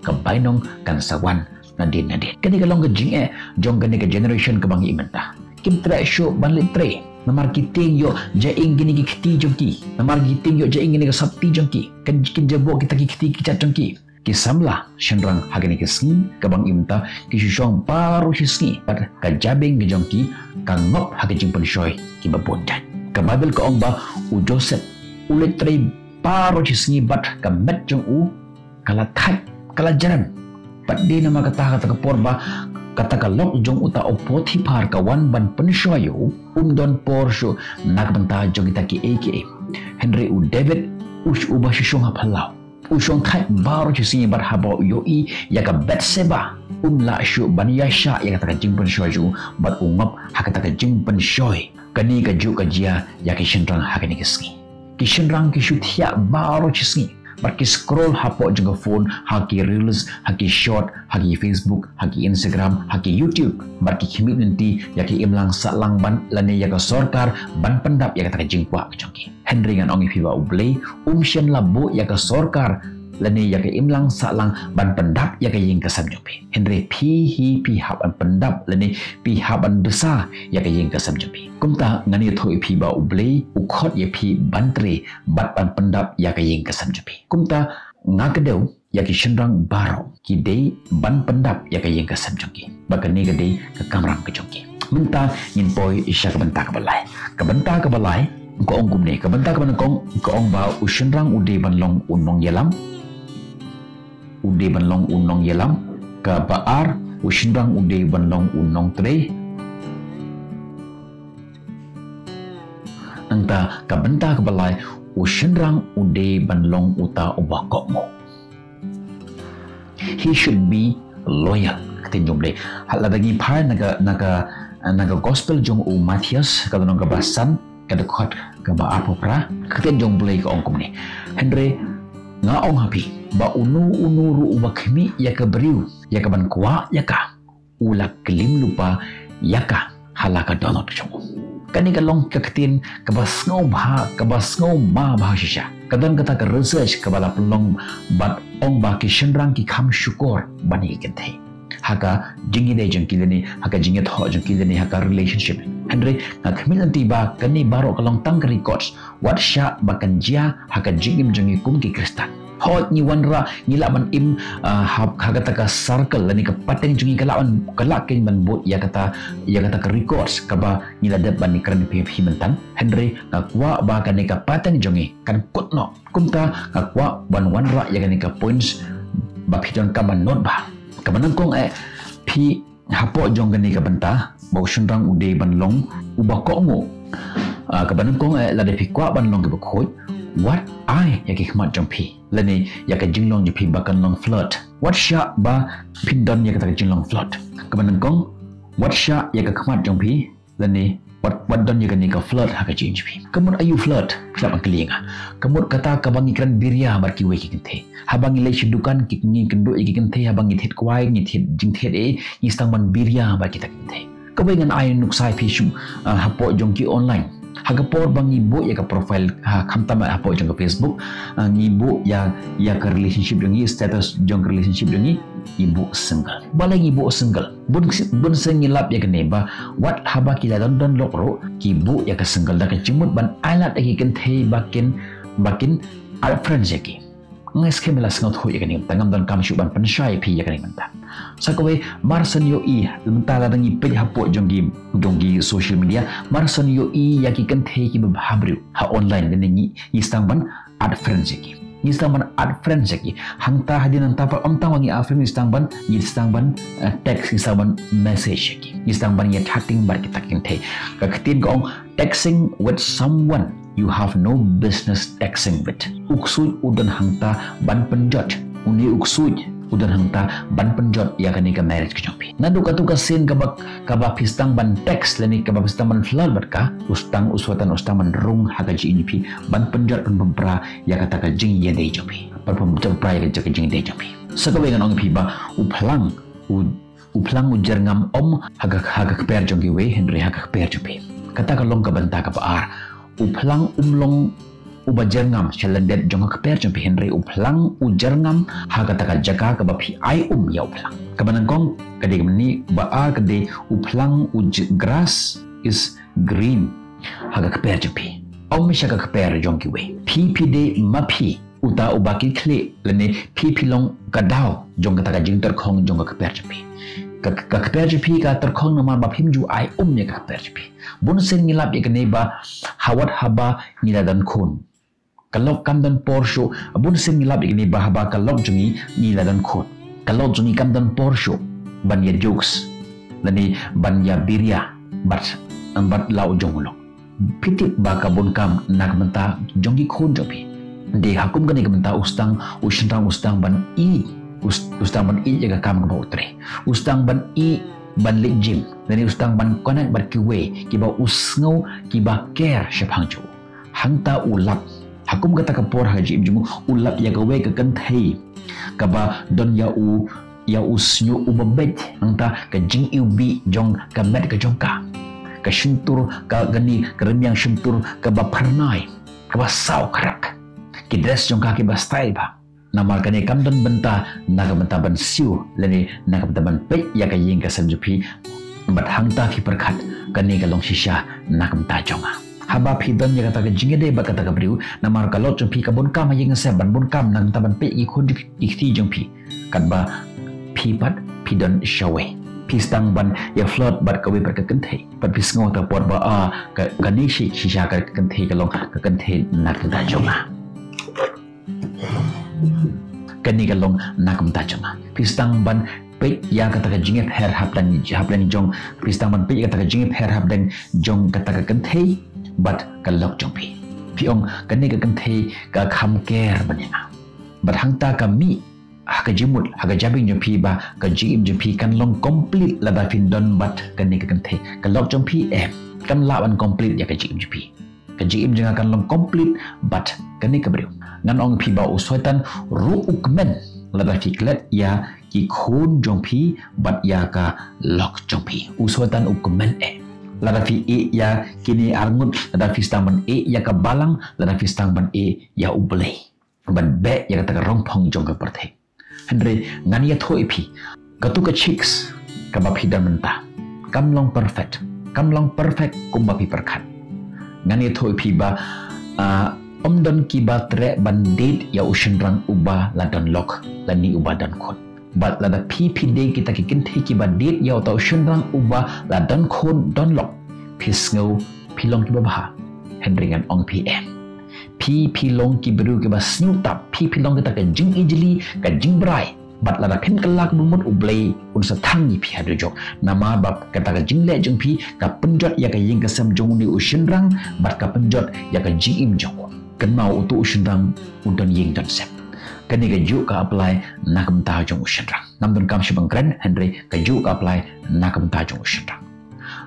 ka bainong kan sa wan nadien nadien. Kane ka long ka jingeh jong kane ka generation kaba ngi mynta. Kim treh shuh ban leit trei namar ki tieng ïoh ja ing kine ki kti jong ki, namar ki tieng ïoh ja ing kine ka sopti jong ki. Kan kin jaboh kita ki kti ki jait jong ki. Ki samla shynrang ha kine ki sngi kaba ngi mynta ki shu shong baroh shi sngi bad ka jabieng ka jong ki ka ngop ha ka jingpynshoi kiba bun jait. Ka Baibl ka ong ba u Joseph u leit trei baroh shi sngi bad ka met jong u ka la thait, ka la jrem. Bad dei namar kata, kata ka por ba kata ka lok jong uta u Potiphar ka wan ban pynshoi ïa u, um don por shuh na ka bynta jong kita kiei kiei. Hynrei u David u shu, uba shu shong ha phyllaw, u shong thait baroh shi sngi bad haba u ïohi ïa ka Bathsheba, um lah shuh ban ïaishah ïa kata ka jingpynshoi jong u bad u ngop ha kata ka jingpynshoi. Kane kajuh ka jia ïa ki shynrang ha kine ki sngi. Ki shynrang ki shu thiah baroh shi sngi bad ki scroll hapoh jong ka phone, ha ki reels, ha ki short, ha ki Facebook, ha ki Instagram, ha ki YouTube. Bad ki khmih lynti ïa ki imlang sahlang ban, lane ïa ka sorkar ban pyndap ïa kata ka jingkwah ka jong ki. Hynrei ngan ong ïa phi ba U Blei um shym la buh ïa ka sorkar lane ïa ka imlang sahlang ban pyndap ïa ka ïing ka sem jong phi. Hynrei phi hi phi hap ban pyndap lane phi hap ban bsa ïa ka ïing ka sem jong phi. Kumta ngan ïathuh ïa phi ba U Blei u khot ïa phi ban trei bad ban pyndap ïa ka ïing ka sem jong phi. Kumta nga kdew ïa ki shynrang baroh ki dei ban pyndap ïa ka ïing ka sem jong ki. Ba kane ka dei ka kamram ka jong ki. Mynta ngin poi sha ka bynta kaba lai. Ka bynta kaba lai ka ong kumne, ka bynta kaba nyngkong ka ong ba u shynrang u dei ban long u nongïalam. U dei ban long u nongïalam. Kaba ar, u shynrang u dei ban long u nongtrei. Nangta ka bynta kaba lai, u shynrang u dei ban long uta uba kohnguh. He should be loyal. Ka ktien jong U Blei. Lada ngi phai na ka, na ka, na ka gospel jong u Mathaios, ka lynnong kaba san, ka dkhot kaba arphew phra, ka ktien jong U Blei ka ong kumne. Hynrei nga ong ha phi ba uno uno ruh uba khmih ïa ka briew ïa ka ban kwah ïa ka, u la klim lypa ïa ka ha la ka dohnud jong u. Kane ka long ka ktien kaba sngewbha, kaba sngewma bha shisha. Ka don kata ka research kaba la pynlong bad ong ba ki shynrang ki kham shukor ban ïa ki kynthei ha ka jingïadei jong ki lane ha ka jingïathoh jong ki lane ha ka relationship. Hynrei nga khmih lynti ba kane baroh ka long tang ka records. Wat shah ba kan jia ha ka jingim jong ngi kum ki Khristan. Hooid ngi wanrah, ngi lah ban im, ah, ha, ha kata ka circle lane ka pateng jong ngi, ka lah ban, ka lah keiñ ban bud ïa kata, ïa kata ka records kaba ngi la dep ban ïakren phi, phi mynta. Hynrei nga kwah ba kane ka pateng jong ngi kan kut noh. Kumta nga kwah ban wanrah ïa kane ka points ba phi donkam ban note bha. Kaba nyngkong eh, phi hapoh jong kane ka bynta ba u shynrang u dei ban long uba kohnguh. Ah, kaba nyngkong eh, lada phi kwah ban long kaba khuid, wat ai ïa ki khmat jong phi lane ïa ka jinglong jong phi ba kan long flirt. Wat shah ba phin don ïa kata ka jinglong flirt. Kaba nyngkong, wat shah ïa ka khmat jong phi lane wat, wat don ïa kane ka flirt ha ka jingim jong phi. Ka mut aïu flirt? Phi lah ban kylli ïa nga. Ka mut kata kaba ngi kren biria bad kiwei ki kynthei. Haba ngi leit sha dukan, ki, ngi kynduh ïa ki kynthei, haba ngi thied kwai, ngi thied jingthied eh, ngi sdang ban biria bad kita ki kynthei. Kawei ngan ai nuksa ïa phi shuh, ah, hapoh jong ki online. Ha ka por ba ngi buh ïa ka profile, ha, khamtam hapoh jong ka Facebook, ah, ngi buh ïa, ïa ka relationship jong ngi, status jong ka relationship jong ngi, ngi buh single. Balei ngi buh single? Bun, bun sien ngi lap ïa kane ba wat haba ki la don don lok ruh, ki buh ïa ka single da ka jingmut ban ailad ïa ki kynthei ba kin, ba kin add friends ïa ki. Nga skhem ba la sngewthuh ïa kane, tang ngam donkam shuh ban pynshai ïa phi ïa kane mynta. Sa kawei, mar shen ïohi, mynta lada ngi peit hapoh jong ki, jong ki social media, mar shen ïohi ïa ki kynthei kiba bhabriew ha online, lane ngi, ngi sdang ban add friends ïa ki. Ngi sdang ban add friends ïa ki. Hangta hadien nangta pat ym tang ba ngi add friends, ngi sdang ban, ngi sdang ban, eh, text, ngi sdang ban message ïa ki. Ngi sdang ban ïa chatting bad kita ki kynthei. Ka ktien ka ong, texting with someone you have no business texting with. U ksuid u don hangta ban pynjot. Une u ksuid u don hangta ban pynjot ïa kane ka marriage ka jong phi. Naduh katto ka sien kaba, kaba phi sdang ban text lane kaba phi sdang ban flirt bad ka, u sdang, u Soitan u sdang ban rung ha ka jingim jong phi ban pynjot, ban pynpra ïa kata ka jingïadei jong phi. Ban pynpra ïa ka jingïadei jong phi. Sa kawei ngan ong ïa phi ba u phlang, u, u phlang u jyrngam um ha ka, ha ka kper jong kiwei hynrei ha ka kper jong phi. Kata ka long ka bynta kaba ar. U phlang um long uba jyrngam sha lyndet jong ka kper jong phi hynrei u phlang u jyrngam ha kata ka jaka kaba phi ai um ïa u phlang. Kaba nyngkong ka dei kaba nyngkong, ba ar ka dei u phlang u j-, grass is green ha ka kper jong phi. Um sha ka kper jong kiwei. Phi phi dei ma phi uta uba ki khlieh lane phi phi long ka daw jong kata ka jingtyrkhong jong ka kper jong phi. Ka, ka kper jong phi ka tyrkhong namar ba phim ju ai um ïa ka kper jong phi. Bun sien ngi lap ïa kane ba ha wat haba ngi la don khun, ka lok kam don por shuh. Bun sien ngi lap ïa kane ba haba ka lok jong ngi, ngi la don khun, ka lok jong ngi kam don por shuh ban ïa jokes lane ban ïa biria bad, bad la u jong u lok. Phi tip ba ka bun kam na ka bynta jong ki khun jong phi. Dei ha kum kane ka bynta u sdang, u shynrang u sdang ban ïeit, u s-, u sdang ban ïeit ïa ka kam kaba u trei. U sdang ban ïeit ban leit gym lane u sdang ban connect bad kiwei kiba u sngew kiba care shaphang jong u. Hangta u lap, ha kum kata ka por ha ka jingim jong u, u lap ïa kawei ka kynthei kaba don ïa u, ïa u shñiuh uba beit, hangta ka jingiwbih jong ka met ka jong ka. Ka shyntur, ka, kane ka rynïeng shyntur kaba phyrnai, kaba saw khrak. Ki dress jong ka kiba style bha. Namar kane kam don bynta na ka bynta ban siew lane na ka bynta ban peit ïa ka ïing ka sem jong phi. Bad hangta phi pyrkhat kane ka long shisha na ka bynta jong nga. Haba phi don ïa kata ka jingïadei bad kata ka briew, namar ka lok jong phi ka bun kam ha ïing ha sem, ban bun kam na ka bynta ban peit ïa ki khun jong ki kti jong phi. Katba phi pat phi don shawei, phi sdang ban ïa flirt bad kawei pat ka kynthei. Bad phi sngew ta por ba, ah, ka, kane shi, shisha ka kynthei ka long ka kynthei na ka bynta jong nga. Kane ka long na ka bynta jong nga. Phi sdang ban peit ïa kata ka jingïapher hapdeng, hapdeng jong, phi sdang ban peit ïa kata ka jingïapher hapdeng jong kata ka kynthei bad ka lok jong phi. Phi ong kane ka kynthei ka kham care ban ïa nga. Bad hangta ka mih ha ka jingmut, ha ka jabieng jong phi ba ka jingim jong phi kan long complete lada phin don bad kane ka kynthei. Ka lok jong phi, eh, kam lah ban complete ïa ka jingim jong phi. Ka jingim jong nga kan long complete bad kane ka briew. Ngan ong ïa phi ba u Soitan ruh u kmen lada phi klet ïa ki khun jong phi bad ïa ka lok jong phi. U Soitan u kmen eh. Lada phi ïeh ïa kine arngut, lada phi sdang ban ïeh ïa ka balang, lada phi sdang ban ïeh ïa U Blei ban beh ïa kata ka rongphong jong ka pyrthei. Hynrei ngan ïathuh ïa phi, kato ka chicks kaba phi don mynta kam long perfect, kam long perfect kumba phi pyrkhat. Ngan ïathuh ïa phi ba, ah, ym don kiba treh ban date ïa u shynrang uba la don lok lane uba don khun. Bad lada phi phi dei kita ki kynthei kiba date ïa uta u shynrang uba la don khun don lok, phi sngew phi long kiba bha. Hynrei ngan ong phi em. Phi phi long ki briew kiba sngewtap, phi phi long kita ka jingijli, ka jingbrai. Bad lada phin kylla kaba mut U Blei un sa thang ïa phi haduh jong. Namar ba kata ka jingleh jong phi ka pynjot ïa ka ïing ka sem jong une u shynrang bad ka pynjot ïa ka jingim jong u. Kynmaw uto u shynrang u don ïing don sem. Kane kajuh ka apply na ka bynta jong u shynrang. Ngam donkam shuh ban kren hynrei kajuh ka apply na ka bynta jong u shynrang.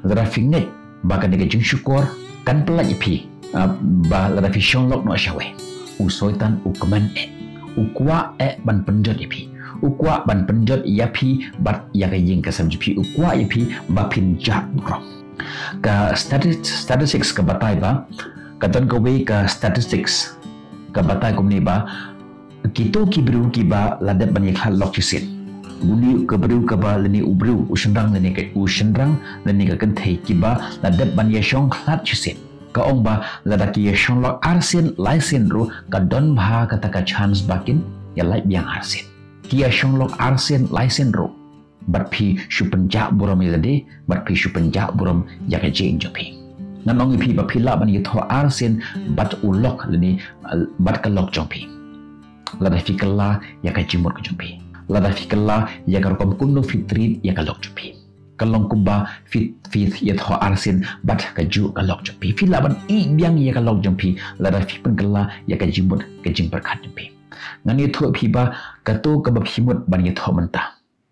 Lada phi ngeit ba kane ka jingshukor kan pyllait ïa phi, ah, ba lada phi shong lok noh shawei, u Soitan u kmen eh. U kwah eh ban pynjot ïa phi. U kwah ban pynjot ïa phi bad ïa ka ïing ka sem jong phi. U kwah ïa phi ba phin jah burom. Ka stati-, statistics ka batai ba, ka don kawei ka statistics ka batai kumne ba, kito ki briew kiba la dep ban ïakhlad lok shisien. Une ka briew kaba lane u briew, u shynrang lane ka, u shynrang lane ka kynthei kiba la dep ban ïashong khlad shisien. Ka ong ba lada ki ïashong lok arsien, laisien ruh ka don bha kata ka chance ba kin ïalait biang arsien. Ki ïashong lok arsien, laisien ruh. Bad phi shu pynjah burom ïa lade, bad phi shu pynjah burom ïa ka jingim jong phi. Ngan ong ïa phi ba phi lah ban ïathoh arsien bad u lok lane, eh, bad ka lok jong phi. Lada phi kylla ïa ka jingmut ka jong phi. Lada phi kylla ïa ka rukom kumno phi treat ïa ka lok jong phi. Ka long kumba phi, phi ïathoh arsien bad kajuh ka lok jong phi. Phi lah ban ïeit biang ïa ka lok jong phi lada phi pynkylla ïa ka jingmut ka jingpyrkhat jong phi. Ngan ïathuh ïa phi ba kato kaba phi mut ban ïathoh mynta.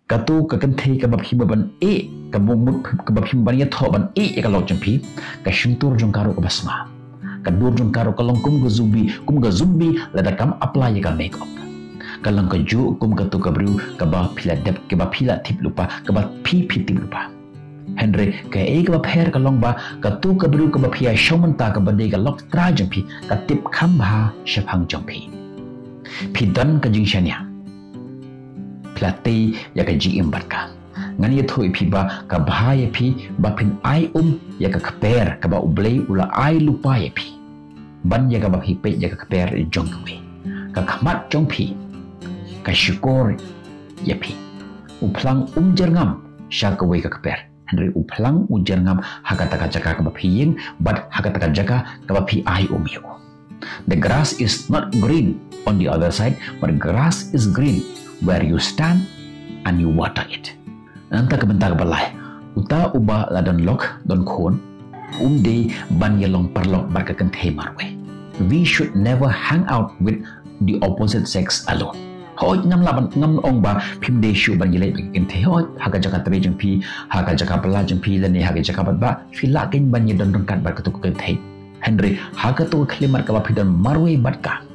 Kato ka kynthei kaba phi mut ban ïeh, kaba mut, kaba phi mut ban ïathoh ban ïeh ïa ka lok jong phi, ka shyntur jong ka ruh kaba sma. Ka dur jong ka ruh ka long kum ka zombie, kum ka zombie lada kam apply ïa ka makeup. Ka long kajuh kum kato ka briew kaba phi la dep, kaba phi la tip lypa, kaba phi phi tip lypa. Hynrei kaei kaba pher ka long ba kato ka briew kaba phi ïashong mynta kaba dei ka lok trai jong phi, ka tip kham bha shaphang jong phi. Phi don ka jingshaniah. Phi la tei ïa ka jingim bad ka. Ngan ïathuh ïa phi ba ka bha ïa phi ba phin ai um ïa ka kper kaba U Blei u la ai lypa ïa phi. Ban ïa kaba phi peit ïa ka kper jong kiwei. Ka khmat jong phi ka shukor ïa phi. U phlang um jyrngam sha kawei ka kper. Hynrei u phlang u jyrngam ha kata ka jaka kaba phi ïeng bad ha kata ka jaka kaba phi ai um ïa u. The grass is not green on the other side, but grass is green where you stand and you water it. Nangta ka bynta kaba lai, uta uba la don lok don khun, um dei ban ïalong paralok bad ka kynthei marwei. We should never hang out with the opposite sex alone. Hooid, ngam lah ban, ngam ong ba phim dei shuh ban ïaleit bad ka kynthei. Hooid, ha ka jaka trei jong phi, ha ka jaka bylla jong phi, lane ha ka jaka bad ba phi lah kein ban ïadon ryngkat bad kato ka kynthei. Hynrei ha kato ka khyllipmat kaba phi don marwei bad ka,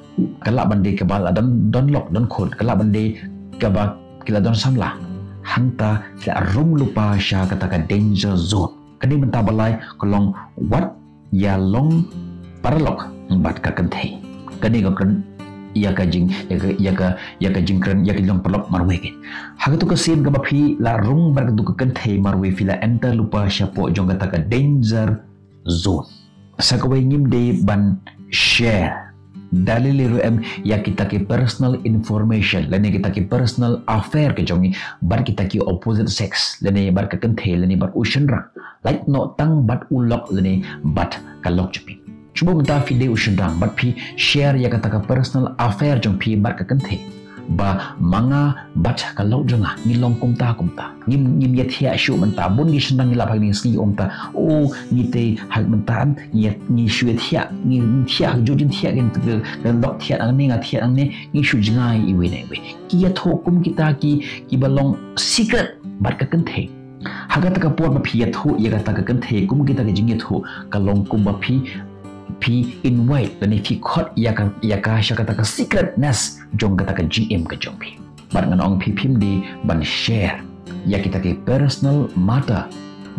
ka lah ban dei kaba la don, don lok don khun, ka lah ban dei kaba ki la don samla. Hangta ki la rung lypa sha kata ka danger zone. Kane mynta ba lai ka long wat ïalong paralok bad ka kynthei. Kane ka kren ïa ka jing, ïa ka, ïa ka, ïa ka jingkren ïa ka long paralok marwei kein. Ha kato ka sien kaba phi la rung bad kato ka kynthei marwei phi la enter lypa shapoh jong kata ka danger zone. Sa kawei ngim dei ban share da lei lei ruh em ïa kita ki personal information lane kita ki personal affair ka jong ngi bad kita ki opposite sex lane bad ka kynthei lane bad u shynrang. Lait noh tang bad u lok lane bad ka lok jong phi. Shuh mynta phi dei u shynrang bad phi share ïa kata ka personal affair jong phi bad ka kynthei. Ba ma nga bad ka lok jong nga ngi long kumta kumta. Ngim, ngim ïathiah shuh mynta. Bun ki shynrang ngi lap ha kine ki sngi ong ta, o, ngi tei ha mynta, ngi, ngi shu ïathiah, ngi, ngi thiah ha ka jingthiah, ngi lok thiah nangne, nga thiah nangne, ngi shu jngai iwei na iwei. Ki ïathuh kum kita ki, kiba long secret bad ka kynthei. Ha kata ka por ba phi ïathuh ïa kata ka kynthei kum kita ki jingïathuh, ka long kumba phi, phi invite lane phi khot ïa ka, ïa ka sha kata ka secretness jong kata ka jingim ka jong phi. Bad ngan ong phi phim dei ban share ïa kita ki personal matter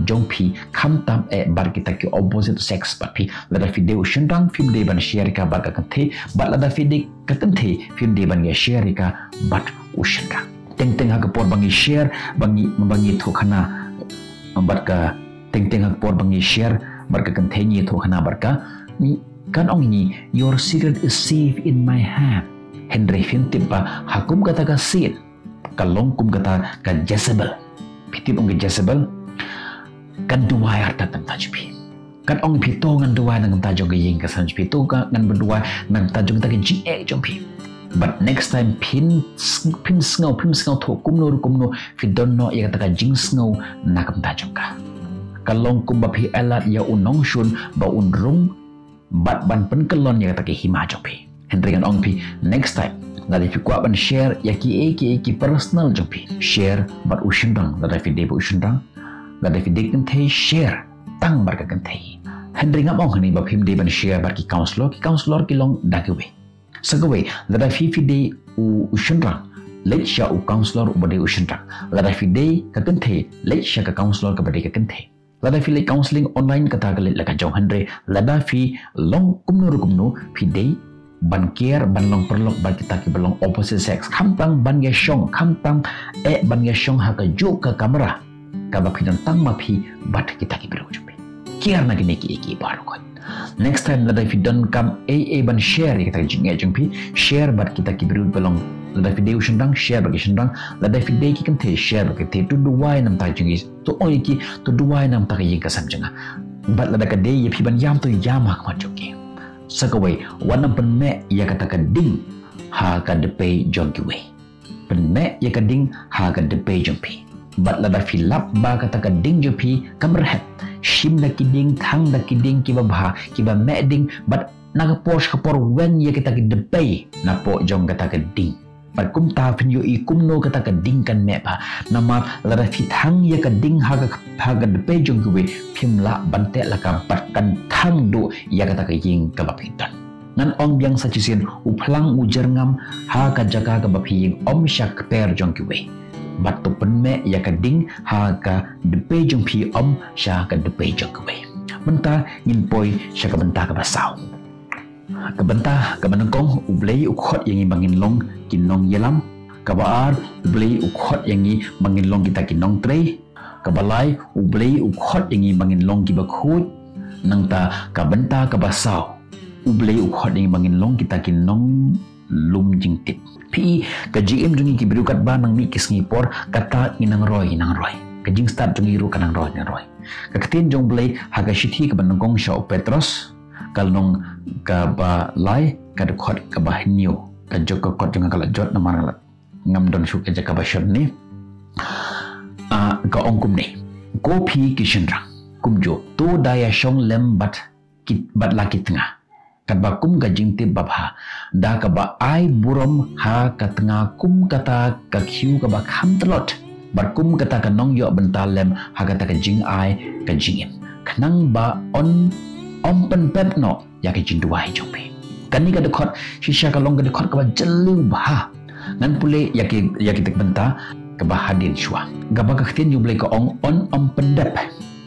jong phi khamtam eh bad kita ki opposite sex bad phi. Lada phi dei u shynrang phim dei ban share ka bad ka kynthei, bad lada phi dei ka kynthei phim dei ban ïa share ka bad u shynrang. Teng teng ha ka por ba ngi share, ba ngi, ba ngi ïathuh khana bad ka, teng teng ha ka por ba ngi share bad ka kynthei, ngi ïathuh khana bad ka, ngi, kan ong ngi, "Your secret is safe in my hand." Hynrei phim tip ba ha kum kata ka sien ka long kum kata ka Jezebel. Phi tip ong ka Jezebel, kan duwai artat na ka bynta jong phi. Kan ong phi, to ngan duwai na ka bynta jong ka ïing ka sem jong phi, to ka ngan duwai na ka bynta jong kata ka jingeh jong phi. But next time phin, phin sngew, phin sngewthuh kumno ruh kumno, phi don noh ïa kata ka jingsngew na ka bynta jong ka. Ka long kumba phi ai lad ïa u nongshun ba un rung bad ban pynkyllon ïa kata ka hima jong phi. Hynrei ngan ong phi, next time lada phi kwah ban share ïa kiei kiei ki personal jong phi, share bad u shynrang lada phi dei bad u shynrang, lada phi dei kynthei share tang bad ka kynthei. Hynrei ngam ong hangne ba phim dei ban share bad ki counselor, ki counselor ki long da kiwei. Sa kawei, lada phi, phi dei u, u shynrang, leit sha u counselor uba dei u shynrang. Lada phi dei ka kynthei, leit sha ka counselor kaba dei ka kynthei. Lada phi leit counselling online kata ka leit la ka jong, hynrei lada phi long kumno ruh kumno phi dei ban care, ban long paralok bad kita kiba long opposite sex, khamtam ban ïashong, khamtam eh ban ïashong ha kajuh ka kamra kaba phi don tang ma phi bad kita ki briew jong phi. Care na kine kiei kiei baroh khoit. Next time lada phi donkam ei ei ban share ïa kita ki jingeh jong phi, share bad kita ki briew ba long, lada phi dei u shynrang, share bad ki shynrang, lada phi dei ki kynthei, share bad ki kynthei, to duwai na ka bynta jong ngi, to ong ïa ki to duwai na ka bynta ka ïing ka sem jong nga. Bad lada ka dei ïa phi ban ïam, to ïam ha khmat jong ki. Sa kawei, wat nang pynmeh ïa kata ka ding ha ka dpei jong kiwei. Pynmeh ïa ka ding ha ka dpei jong phi. Bad lada phi lap ba kata ka ding jong phi kam rhep, shim da ki ding, thang da ki ding kiba bha, kiba meh ding, bad Na ka por sha ka por weng ïa kata ka dpei napoh jong kata ka ding. Bad kumta phin ïohi kumno kata ka ding kan meh bha. Namar lada phi thang ïa ka ding ha ka, ha ka dpei jong kiwei, phim lah ban teh lakam bad kan thang duh ïa kata ka ïing kaba phi don. Ngan ong biang sa shisien, u phlang u jyrngam ha ka jaka kaba phi ïeng, ym sha kper jong kiwei. Bad to pynmeh ïa ka ding ha ka dpei jong phi, ym sha ka dpei jong kiwei. Mynta ngin poi sha ka bynta kaba saw. Ka bynta kaba nyngkong, U Blei u khot ïa ngi ba ngin long ki nongïalam. Kaba ar, U Blei u khot ïa ngi ba ngin long kita ki nongtrei. Kaba lai, U Blei u khot ïa ngi ba ngin long kiba khuid. Nangta ka bynta kaba saw, U Blei u khot ïa ngi ba ngin long kita ki nonglum jingtip. Phi, ka jingim jong ngi ki briew katba nang mih ki sngi por, kata ngi nang roi, ngi nang roi. Ka jingstad jong ngi ruh ka nang roi, nang roi. Ka ktien jong U Blei ha ka shithi kaba nyngkong sha u Petros, ka lynnong kaba lai, ka dkhot kaba hynñiew. Ka jok ka kot jong nga ka la jot namar nga la ngam don shuh ka jaka ba shon ne. Ah, ka ong kumne. Ko phi ki shynrang, kumjuh to da ïa shong lem bad ki, bad la ki tnga, katba kum ka jingtip babha, da kaba ai burom ha ka tnga kum kata ka khiew kaba kham tlot, bad kum kata ka nongïoh bynta lem ha kata ka jingai ka jingim, khnang ba un ym pynbeit noh ïa ka jingduwai jong phi. Kane ka dkhot shisha ka long ka dkhot kaba jylliew bha. Ngan pule ïa ki, ïa kita ki bynta kaba hadien shuwa. Kaba ka ktien jong U Blei ka ong, un ym pyndep,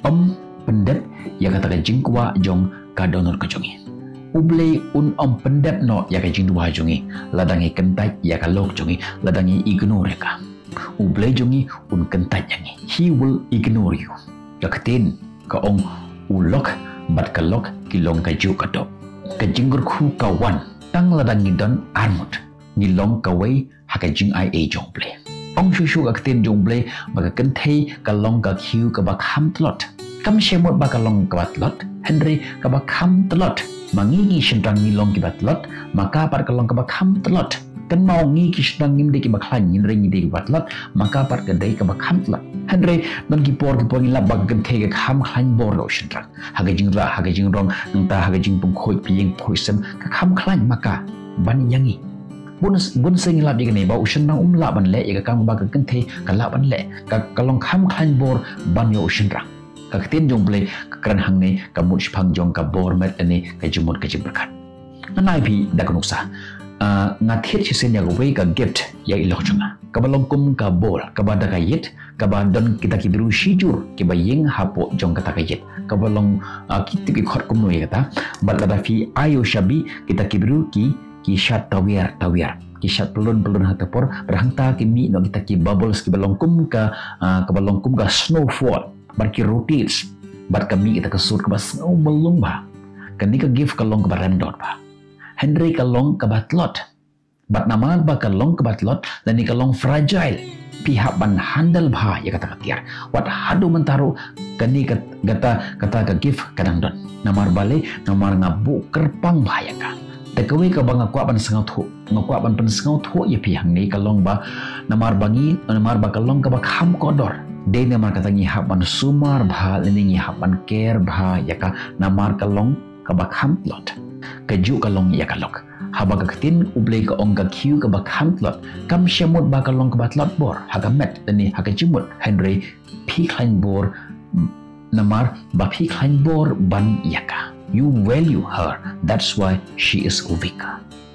ym pyndep ïa kata ka jingkwah jong ka dohnud ka jong ngi. U Blei un ym pyndep noh ïa ka jingduwai jong ngi lada ngi kyntait ïa ka lok jong ngi, lada ngi ignore ïa ka. U Blei jong ngi un kyntait ïa ngi. He will ignore you. Ka ktien ka ong, u lok bad ka lok ki long kajuh ka doh. Ka jingkyrkhu ka wan tang lada ngi don arngut, ngi long kawei ha ka jingaiei jong U Blei. Ong shuh shuh ka ktien jong U Blei ba ka kynthei ka long ka khiew kaba kham tlot. Kam shym mut ba ka long kaba tlot, hynrei kaba kham tlot. Ma ngi ki shynrang ngi long kiba tlot, ma ka pat ka long kaba kham tlot. Kynmaw, ngi ki shynrang ngim dei kiba khlaiñ, hynrei ngi dei kiba tlot, ma ka pat ka dei kaba kham tlot. Hynrei don ki por, ki por ngi lap ba ka kynthei ka kham khlaiñ bor ïa u shynrang. Ha ka jingrah, ha ka jingrong, nangta ha ka jingpynkhuid pdiang phuid sem, ka kham khlaiñ ma ka ban ïa ngi. Bun, bun sien ngi lap ïa kane ba u shynrang um lah ban leh ïa ka kam ba ka kynthei ka lah ban leh. Ka, ka long kham khlaiñ bor ban ïa u shynrang. Ka ktien jong U Blei ka kren hangne ka mut shaphang jong ka bor met lane ka jingmut ka jingpyrkhat. Ngan ai phi da ka nuksa. Ah, nga thied shisien ïa kawei ka gift ïa i lok jong nga. Kaba long kum ka bowl, kaba da ka ïit, kaba don kita ki briew shijur kiba ïeng hapoh jong kata ka ïit. Kaba long, ah, ki tip ki khot kumno ïa kata. Bad lada phi ai ïa u shabi, kita ki briew ki, ki shad tawiar tawiar, ki shad pyllun pyllun ha ta por. Bad hangta ki mih noh kita ki bubbles kiba long kum ka, ah, kaba long kum ka snowfall. Bad ki rotates, bad ka mih kita ka sur kaba sngew myllumbha. Kane ka gift ka long kaba rem dor bha, hynrei ka long kaba tlot. Bad namar ba ka long kaba tlot lane ka long fragile, phi hap ban handle bha ïa kata ka tiar. Wat haduh mynta ruh kane ka, kata, kata ka gift ka dang don. Namar balei? Namar nga buh kyrpang bha ïa ka. Te kawei kaba nga kwah ban sngewthuh, nga kwah ban pynsngewthuh ïa phi hangne ka long ba namar ba ngi, namar ba ka long kaba kham kordor, dei namar kata ngi hap ban sumar bha lane ngi hap ban care bha ïa ka, namar ka long kaba kham tlot. Kajuh ka long ïa ka lok. Haba ka ktien U Blei ka ong ka khiew kaba kham tlot, kam shym mut ba ka long kaba tlot bor ha ka met lane ha ka jingmut, hynrei phi khlaiñ bor, namar ba phi khlaiñ bor ban ïa ka. You value her, that's why she is weak.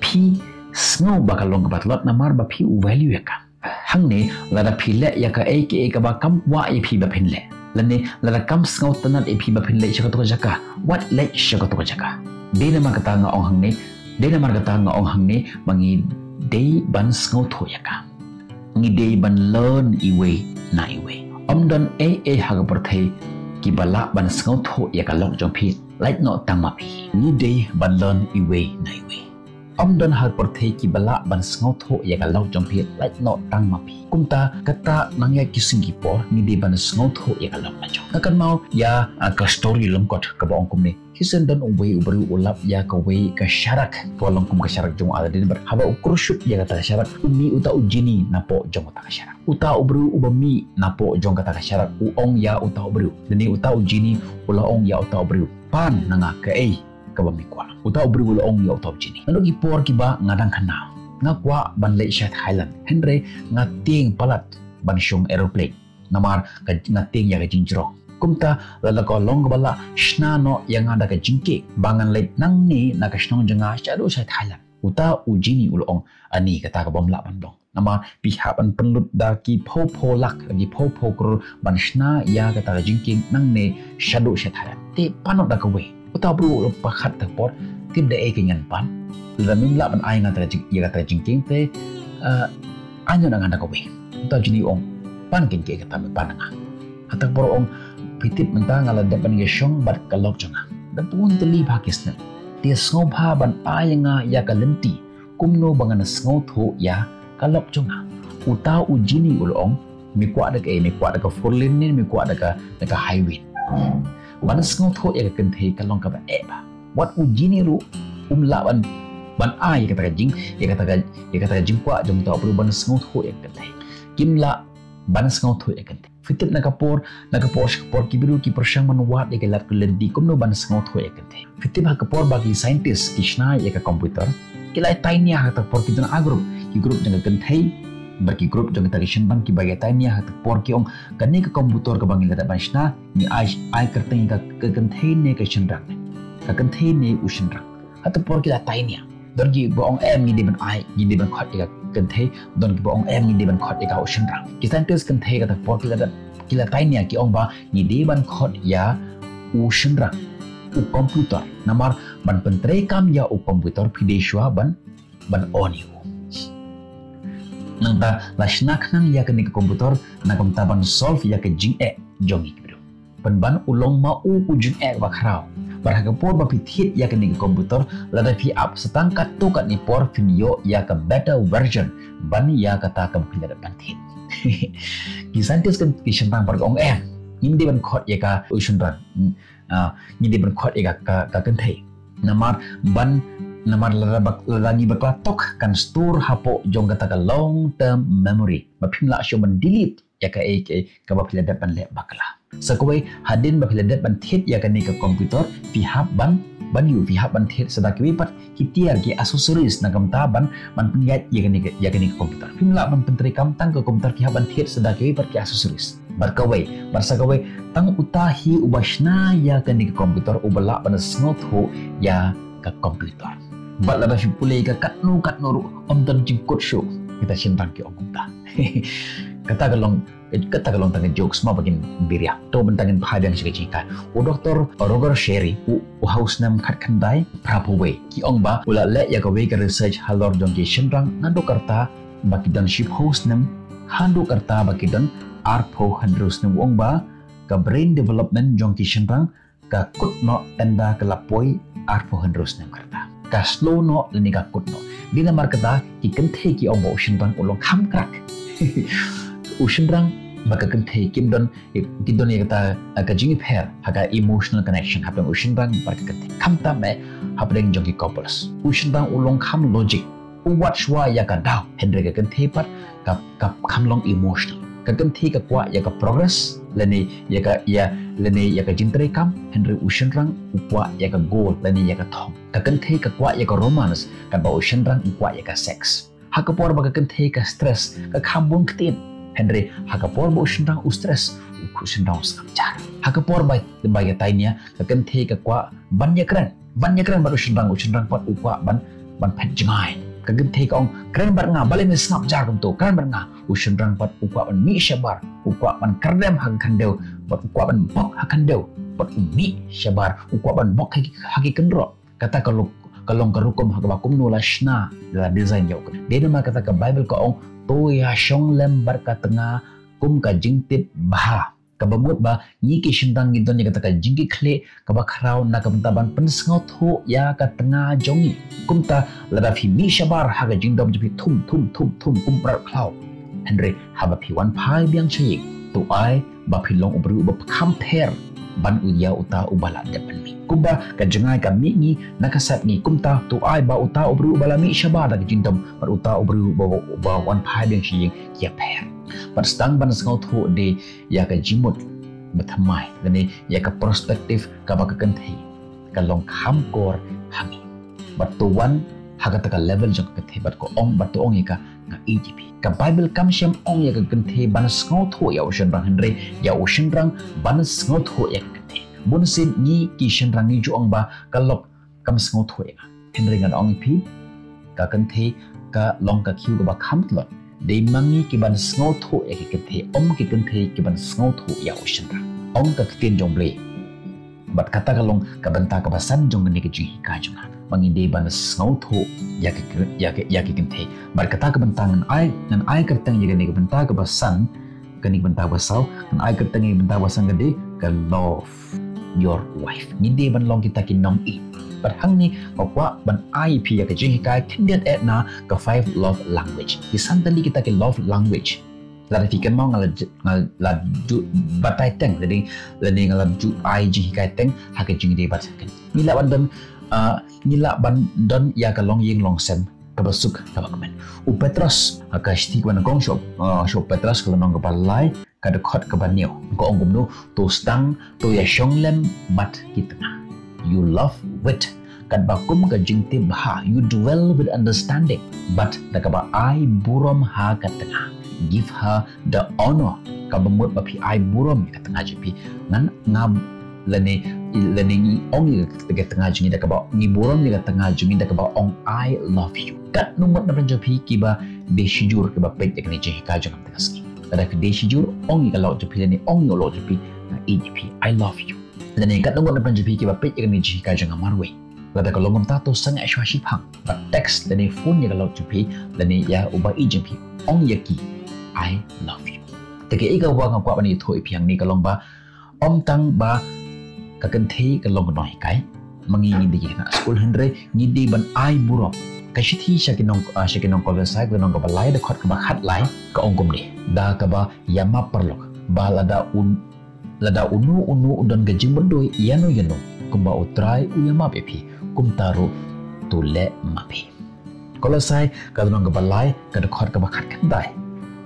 Phi sngew ba ka long kaba tlot namar ba phi u value ïa ka. Hangne, lada phi leh ïa kaei kaei kaba kam kwah ïa phi ba phin leh, lane lada kam sngewtynnat ïa phi ba phin leh sha kato ka jaka, wat leh sha kato ka jaka. Dei namar kata nga ong hangne, dei namar kata nga ong hangne ba ngi dei ban sngewthuh ïa ka. Ngi dei ban learn iwei na iwei. Ym don ei ei ha ka pyrthei kiba lah ban sngewthuh ïa ka lok jong phi lait noh tang ma phi. Ngi dei ban learn iwei na iwei. Ym don ha ka pyrthei kiba lah ban sngewthuh ïa ka lok jong phi lait noh tang ma phi. Kumta kata nang ïa ki sngi ki por ngi dei ban sngewthuh ïa ka lok la jong. Nga kynmaw ïa, ah, ka story lyngkot kaba ong kumne. Shisien don uwei u briew u lap ïa kawei ka sharak, kaba long kum ka sharak jong u Aladdin, bad haba u krushut ïa kata ka sharak, u mih uta u jini napoh jong kata ka sharak. Uta u briew uba mih napoh jong kata ka sharak u ong ïa uta u briew, lane uta u jini u la ong ïa uta u briew, pan na nga kaei kaba mi kwah. Uta u briew u la ong ïa uta u jini, naduh ki por kiba nga dang khynnah, nga kwah ban leit sha Thailand, hynrei nga tieng palat ban shong aeroplane. Namar ka, nga tieng ïa ka jingjrong. Kumta lada ka long kaba lah, shna noh ïa nga da ka jingkieng ba ngan leit nangne na ka shnong jong nga shaduh sha Thailand. Uta u jini u la ong, ani, kata ka bym lah ban long. Namar phi hap ban pynlut da ki phew phew lak, da ki phew phew klur ban shna ïa kata ka jingkieng nangne shaduh sha Thailand. Te pan noh da kawei. Uta u briew u la pynkhat, ta ka por, tip da ei kein ngan pan. Lada mim lah ban ai nga kata ka jing, ïa kata ka jingkieng te, eh, ai noh na nga da kawei. Uta u jini u ong, pan kein, kaei kata me pan na nga. Hata ka por u ong, phi tip mynta nga la dep ban ïashong bad ka lok jong nga da bun tylli bha ki snem. Te sngewbha ban ai ïa nga ïa ka lynti kumno ba ngan sngewthuh ïa ka lok jong nga. Uta u jini u la ong, me kwah da kaei, me kwah da ka four lane ne me kwah da ka, da ka highway? Ban sngewthuh ïa ka kynthei ka long kaba eh bha. Wat u jini ruh um lah ban, ban ai ïa kata ka jing, ïa kata ka, ïa kata ka jingkwah jong uta u briew ban sngewthuh ïa ka kynthei. Kim lah ban sngewthuh ïa ka kynthei. Phi tip na ka por, na ka por sha ka por ki briew ki pyrshang ban wad ïa ka lad ka lynti kumno ban sngewthuh ïa ka kynthei. Phi tip ha ka por ba ki scientist ki shna ïa ka computer, ki la tainia ha kata ka por, ki don ar group, ki group jong ka kynthei bad ki group jong kita ki shynrang, kiba ïa tainia ha kata ka por, ki ong, kane ka computer kaba ngi la dep ban shna, ngi ai, ai kyrteng ïa ka, ka kynthei ne ka shynrang, ka kynthei ne u shynrang. Hata ka por ki la tainia. Don kiba ong em, ngi dei ban ai, ngi dei ban khot ïa ka kynthei. Don kiba ong em, ngi dei ban khot ïa ka u shynrang. Ki scientist kynthei kata ka por ki la dep, ki la tainia, ki ong ba ngi dei ban khot ïa u shynrang, u computer. Namar ban pyntreikam ïa u computer phi dei shuwa ban, ban on ïa u. Nangta la shna khnang ïa kane ka computer na ka bynta ban solve ïa ka jingeh jong ngi ki briew. Pynban u long ma u u jingeh ba khraw. Bad ha ka por ba phi thied ïa kane ka computer, lada phi ap sa tang katto katne por phin ïoh ïa ka better version ban ïa kata kaba phi la dep ban thied. Ki scientist ki shynrang pat ki ong em, ngim dei ban khot ïa ka u shynrang. Hmm, ah, ngi dei ban khot ïa ka, ka, ka kynthei. Namar ban, namar lada ba, lada ngi bakla tok kan store hapoh jong kata ka long term memory. Ba phim lah shuh ban delete ïa kaei kaei kaba phi la dep ban leh bakla. Sa kawei, hadien ba phi la dep ban thied ïa kane ka computer, phi hap ban, ban ïoh, phi hap ban thied sa da kiwei pat ki tiar, ki accessories na ka bynta ban, ban pynïaid ïa kane ka, ïa kane ka computer. Phim lah ban pyntreikam tang ka computer, phi hap ban thied sa da kiwei pat ki accessories. Bad kawei, bad sa kawei, tang uta hi uba shna ïa kane ka computer uba lah ban sngewthuh ïa ka computer. Bad lada phi pule ïa ka katno katno ruh, ym don jingkut shuh. Kita shynrang ki ong kumta. Kata ka long, kata ka long tang ka jokes, ma ba kin bit ïa. To mynta ngin phai biang sha ka jinghikai. U Doktor Roger Sherry, u, u ha u snem khatkhyndai phra phew wei, ki ong ba u la leh ïa kawei ka research halor jong ki shynrang naduh ka rta ba ki don shiphew snem haduh ka rta ba ki don arphew hynriew snem, u ong ba ka brain development jong ki shynrang ka kut noh ynda ka la poi arphew hynriew snem ka rta. Ka slow noh lane ka kut noh. Dei namar kata ki kynthei ki ong ba u shynrang u long kham krak. U shynrang bad ka kynthei kim don, kim don ïa kata, eh, ka jingïapher ha ka emotional connection hapdeng u shynrang bad ka kynthei. Khamtam eh hapdeng jong ki couples. U shynrang u long kham logic. U wad shuwa ïa ka daw, hynrei ka kynthei pat ka, ka kham long emotional. Ka kynthei ka kwah ïa ka progress, lane ïa ka, ïa, lane ïa ka jingtreikam, hynrei u shynrang u kwah ïa ka goal, lane ïa ka thong. Ka kynthei ka kwah ïa ka romance, katba u shynrang u kwah ïa ka sex. Ha ka por ba ka kynthei ka stress, ka kham bun ktien. Hynrei ha ka por ba u shynrang u stress, u, u shynrang u sngap jar. Ha ka por ba, ba ïa tainia, ka kynthei ka kwah ban ïakren. Ban ïakren bad u shynrang, u shynrang pat u kwah ban, ban phet jngai. Ka kynthei ka ong, kren bad nga, balei me sngap jar kumto, kren bad nga. U shynrang pat u kwah ban mih shabar, u kwah ban kyrdem ha ka khyndew, bad u kwah ban bok ha khyndew, bad u mih shabar, u kwah ban bok ha ki, ha ki kynroh. Kata ka long, ka long ka rukom ha kaba kumno la shna, la design ïa u. Dei namar kata ka Baibl ka ong, to ïa shong lem bad ka tnga kum ka jingtip bha. Kaba mut ba ngi ki shynrang ngi don ïa kata ka jingkitkhlieh kaba khraw na ka bynta ban pynsngewthuh ïa ka tnga jong ngi. Kumta lada phi mih shabar ha ka jingdom jong phi thum thum thum thum kum prah khlaw, hynrei haba phi wan phai biang sha ïing, to ai ba phi long u briew uba kham pher ban u ïa uta uba la dep ban mih. Kumba ka jngai ka mih ngi na ka sep ngi, kumta to ai ba uta u briew uba la mih shabar da ka jingdom bad uta u briew uba, uba wan phai biang sha ïing ki ïapher. Bad sdang ban sngewthuh de ïa ka jingmut ba thymmai, lane ïa ka perspective kaba ka kynthei ka long kham kor ha ngi. Bad to wan ha kata ka level jong ka kynthei bad ka ong, bad to ong ïa ka, nga ïeit ïa phi. Ka Bible kam shym ong ïa ka kynthei ban sngewthuh ïa u shynrang, hynrei ïa u shynrang ban sngewthuh ïa ka kynthei. Bun sien ngi ki shynrang ngi ju ong ba ka lok kam sngewthuh ïa nga. Hynrei ngan ong ïa phi, ka kynthei ka long ka khiew kaba kham tlot. Dei ma ngi ki ban sngewthuh ïa ki kynthei, ym ki kynthei ki ban sngewthuh ïa u shynrang. Ong ka ktien jong Blei. Bad kata ka long ka bynta kaba san jong kane ka jinghikai jong nga. Ma ngi dei ban sngewthuh ïa ki, ïa ki, ïa ki kynthei. Bad kata ka bynta ngan ai, ngan ai kyrteng ïa kane ka bynta kaba san, kane ka bynta ba saw, ngan ai kyrteng ïa ka bynta ba san ka dei ka love your wife. Ngi dei ban long kita ki nongïeit. Bad hangne nga kwah ban ai phi ïa ka jinghikai khyndiat eh na ka five love language. Ki san tylli kita ki love language. Lada phi kynmaw nga la ju-, nga la ju batai teng, lane, lane nga la ju ai jinghikai teng ha ka jingïadei bad second. Ngi lah ban don, ah, ngi lah ban don ïa ka longïing longsem kaba suk kaba kmen. U Petros, ha ka shithi kaba nyngkong sha u, ah, sha u Petros ka lynnong kaba lai, ka dkhot kaba hynñiew. Ka ong kumno, to sdang, to ïashong lem bad ki tnga. You love with, katba kum ka jingtip bha, you dwell with understanding. Bad da kaba ai burom ha ka tnga. Give her the honor. Kaba mut ba phi ai burom ïa ka tnga jong phi. Ngan, nga, lane, lane ngi ong ïa ka tnga jong ngi da kaba, ngi burom ïa ka tnga jong ngi da kaba ong I love you. Katno ngut na pdeng jong phi kiba dei shijur kiba peit ïa kane ka jinghikai jong nga mynta ka sngi. Lada phi dei shijur, ong ïa ka lok jong phi lane ong ïa u lok jong phi, nga ïeit ïa phi, I love you. Lane katno ngut na pdeng jong phi kiba peit ïa kane ka jinghikai jong nga marwei. Lada ka long kumta to sangeh shuwa shiphang. Bad text lane phone ïa ka lok jong phi, lane ïa uba ïeit jong phi. Ong ïa ki, I love you. Te kaei kaba nga kwah ban ïathuh ïa phi hangne ka long ba, ym tang ba ka kynthei ka long ka nonghikai. Ma ngi ngi dei ki khynnah skul hynrei ngi dei ban ai burom. Ka shithi sha ki nong, ah, sha ki nong Kolosai, ka lynnong kaba lai, dkhot kaba khatlai, ka ong kumne. Da kaba ïamap paralok. Ba lada un, lada uno uno u don ka jingmyntoi ïano ïano, kumba U Trai u ïamap ïa phi, kumta ruh to leh ma phi. Kolosai ka lynnong kaba lai, ka dkhot kaba khatkhyndai.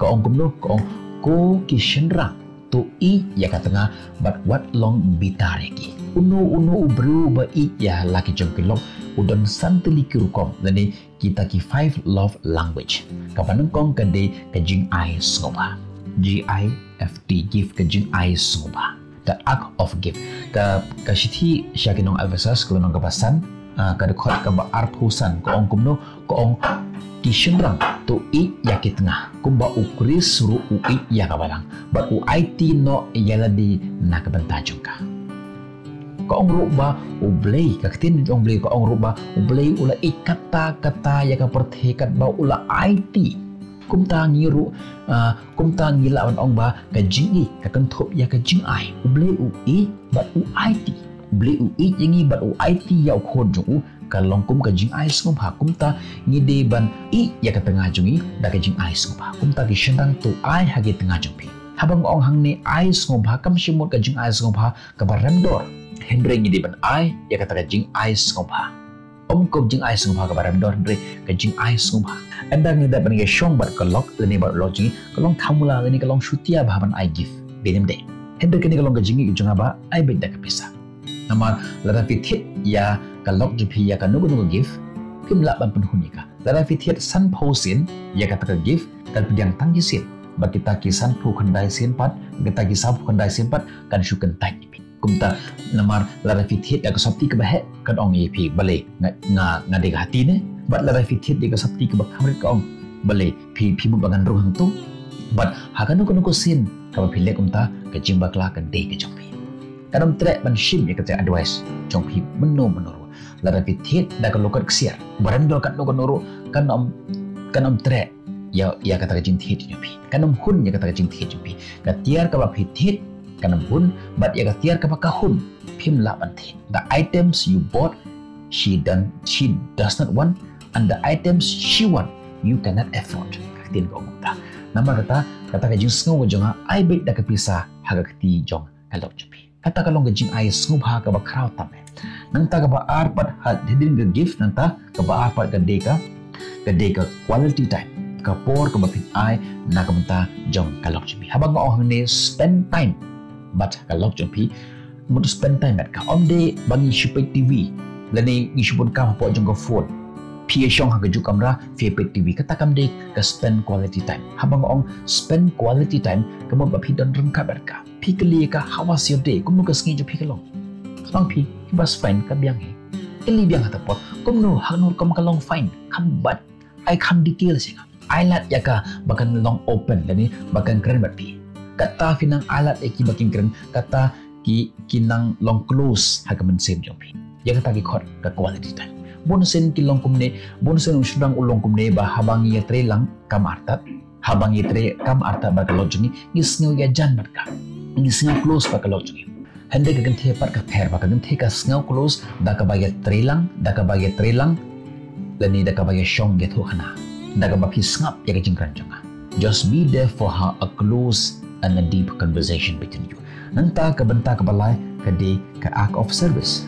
Ka ong kumno, ka ong, ko ki shynrang, to ïeit ïa ka tnga bad wat long bitar ïa ki. Uno uno u briew ba ïeit ïa la ki jong ki lok u don san tylli ki rukom, lane kita ki five love language. Kaba nyngkong ka dei ka jingai sngewbha. G I F T, give, ka jingai sngewbha. The act of give. Ka, ka shithi sha ki nong Ephesus ka lynnong kaba san, ah, ka dkhot kaba arphew san, ka ong kumno, ka ong, ki shynrang to ïeit ïa ki tnga kumba U Khrist ruh u ïeit ïa ka balang bad u aiti noh ïa lade na ka bynta jong ka. Ka ong ruh ba U Blei, ka ktien jong U Blei ka ong ruh ba U Blei u la ïeit katta katta ïa ka pyrthei katba u la aiti. Kumta ngi ruh, ah, kumta ngi lah ban ong ba ka jingïeit ka kynthup ïa ka jingai. U Blei u ïeit bad u aiti. U Blei u ïeit ïa ngi bad u aiti ïa u khun jong u, ka long kum ka jingai sngewbha. Kumta ngi dei ban ïeit ïa ka tnga jong ngi da ka jingai sngewbha. Kumta ki shynrang to ai ha ki tnga jong phi. Haba nga ong hangne ai sngewbha kam shym mut ka jingai sngewbha kaba rem dor. Hynrei ngi dei ban ai ïa kata ka jingai sngewbha. Ym ka jingai sngewbha kaba rem dor hynrei ka jingai sngewbha. Ynda ngi dei ban ïashong bad ka lok lane bad u lok jong ngi, ka long khamula lane ka long shutia bha ban ai gift. Dei ne ym dei? Hynrei kane ka long ka jingïeit jong nga ba ai beit da ka pisa. Namar lada phi thied ïa ka lok jong phi ïa kano kano ka gift, phim lah ban pynhun ïa ka. Lada phi thied sanphew sien ïa kata ka gift, kan pdiang tang ki sien. Bad kita ki sanphew khyndai sien pat, kita ki sanphew khyndai sien pat kan shu kyntait ïa phi. Kumta, namar lada phi thied ïa ka sopti kaba heh, kan ong ïa phi, balei, nga, nga, nga dei ka hati ne? Bad lada phi thied ïa ka sopti kaba kham rit, ka ong, balei, phi, phi mut ba ngan rung hangto? Bad ha kano kano ka sien kaba phi leh kumta, ka jingbakla kan dei ka jong phi. Kan ym treh ban shim ïa kata ka advice jong phi mynno mynno ruh. Lada phi thied da ka lok ksiar, ba rem dor katno katno ruh, kan ym, kan ym treh ïa, ïa kata ka jingthied jong phi. Kan ym hun ïa kata ka jingthied jong phi. Ka tiar kaba phi thied kan ym hun, bad ïa ka tiar kaba ka hun phim lah ban thied. The items you bought, she don't, she does not want, and the items she want, you cannot afford. Ka ktien ka ong kumta. Namar kata, kata ka jingsngew ka jong nga, ai beit da ka pisa ha ka kti jong ka lok jong phi. Kata ka long ka jingai sngewbha kaba khraw tam eh. Nangta kaba ar pat, ha, hadien ka gift, nangta kaba ar pat ka dei ka, ka dei ka quality time. Ka por kaba phin ai na ka bynta jong ka lok jong phi. Haba nga ong hangne spend time bad ka lok jong phi, Mut spend time bad ka, ym dei ba ngi shu peit T V lane ngi shu bun kam hapoh jong ka phone. Phi ïa shong ha ka juh kamra, phi ïa peit T V, kata kam dei ka spend quality time. Haba nga ong spend quality time, ka mut ba phi don ryngkat bad ka. Phi kylli ïa ka, how was your day? Kumno ka sngi jong phi ka long? Ong phi, it was fine, ka biang hi. Kylli biang ha ta por, kumno, hangno rukom ka long fine? Kham bad, ai kham detail shisha. Ai lad ïa ka ba kan long open lane ba kan kren bad phi. Kata phi nang ai lad ïa ki ba kin kren, kata ki, ki nang long close ha ka mynsiem jong phi. Ïa kata ki khot ka quality time. Bun sien ki long kumne, bun sien u shynrang u long kumne ba haba ngi ïatrei lang kam artat, haba ngi ïatrei kam artat bad ka lok jong ngi, ngi sngew ïajan bad ka, ngi sngew close bad ka lok jong ngi. Hynrei ka kynthei pat ka pher, ba ka kynthei ka sngew close da kaba ïatrei lang, da kaba ïatrei lang lane da kaba ïashong ïathuhkhana, da kaba phi sngap ïa ka jingkren jong nga. Just be there for her, a close and a deep conversation between you. Nangta ka bynta kaba lai ka dei ka act of service.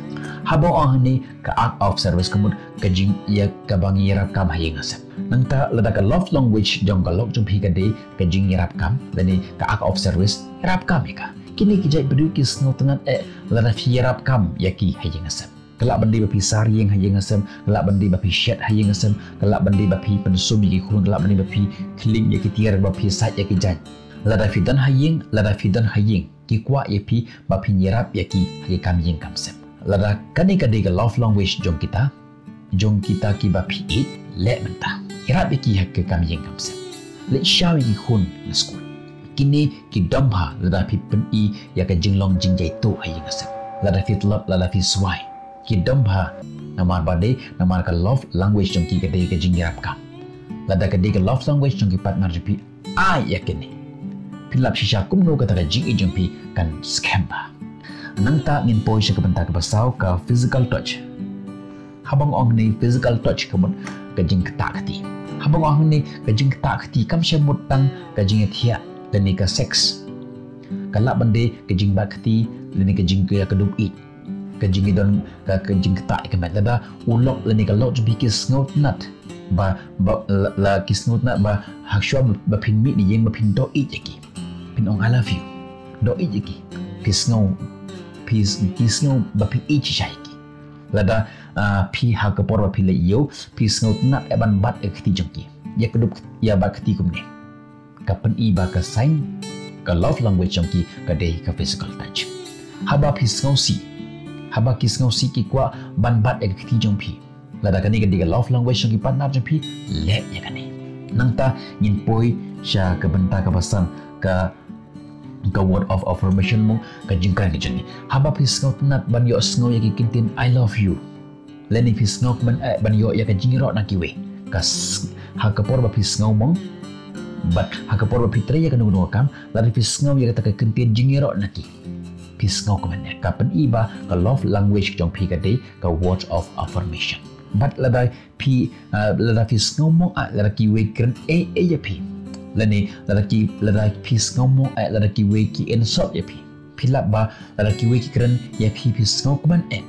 Haba ong hangne ka act of service, ka mut ka jing, ïa kaba ngi ïarap kam ha ïing ha sem. Nangta lada ka love language jong ka lok jong phi ka dei ka jingïarap kam lane ka act of service, ïarap kam ïa ka. Kine ki jait briew ki sngewtynnat eh lada phi ïarap kam ïa ki ha ïing ha sem. Ka lah ban dei ba phi sar ïing ha ïing ha sem, ka lah ban dei ba phi shet ha ïing ha sem, ka lah ban dei ba phi pynsum ïa ki khun, ka lah ban dei ba phi khling ïa ki tiar, ba phi sait ïa ki jaiñ. Lada phi don ha ïing, lada phi don ha ïing, ki kwah ïa phi ba phin ïarap ïa ki ha ki kam ïing kam sem. Lada kane ka dei ka love language jong kita, jong kita kiba phi ïeit, leh mynta. Ïarap ïa ki ha ki kam ïing kam sem. Leit shaw ïa ki khun na skul. Kine ki dom bha lada phi pyni ïa ka jinglong jingjaituh ha ïing ha sem. Lada phi tlot, lada phi swai, ki dom bha. Namar ba dei, namar ka love language jong ki ka dei ka jingïarap kam. Lada ka dei ka love language jong ki partner jong phi, ai ïa kine. Phin lap shisha kumno kata ka jingïeit jong phi kan skhem bha. Nangta ngin poi sha ka bynta kaba saw, ka physical touch. Haba nga ong hangne physical touch, ka mut ka jingktah kti. Haba nga ong hangne ka jingktah kti, kam shym mut tang ka jingïathiah lane ka sex. Ka lah ban dei ka jingbat kti lane ka jingïakdup ïeit, ka jingïadon, ka, ka jingktah ïa ka met. Lada u lok lane ka lok jong phi ki sngewtynnat ba, ba, la, la ki sngewtynnat ba hashwa ba phin mih na ïing ba phin doh ïeit ïa ki. Phin ong I love you. Doh ïeit ïa ki. Phi sngew, phi, phi sngew ba phi ïeit shisha ïa ki. Lada, ah, phi ha ka por ba phi leit ïew, phi sngewtynnat eh ban bat ïa ka kti jong ki. Ïakdup, ïabat kti kumne. Ka pyni ba ka sign, ka love language jong ki ka dei ka physical touch. Haba phi sngewsih, haba ki sngewsih ki kwah ban bat ïa ka kti jong phi. Lada kane ka dei ka love language jong ki partner jong phi, leh ïa kane. Nangta ngin poi sha ka bynta kaba san, ka, ka word of affirmation mo, ka jingkren ka jong ngi. Haba phi sngewtynnat ban ïohsngew ïa ki kyntien I love you, lane phi sngewkmen eh ban ïoh ïa ka jingïaroh na kiwei. Ka s-, ha ka por ba phi sngew mong, bad ha ka por ba phi trei ïa kano kano ka kam, lada phi sngew ïa kata ka kyntien jingïaroh na ki, phi sngewkmen eh, ka pyni ba ka love language jong phi ka dei ka word of affirmation. Bad lada phi, ah, lada phi sngew mong eh lada kiwei kren eh, eh ïa phi, lane lada ki, lada phi sngew mong eh lada kiwei ki insult ïa phi, phi lap ba lada kiwei ki kren ïa phi, phi sngewkmen eh.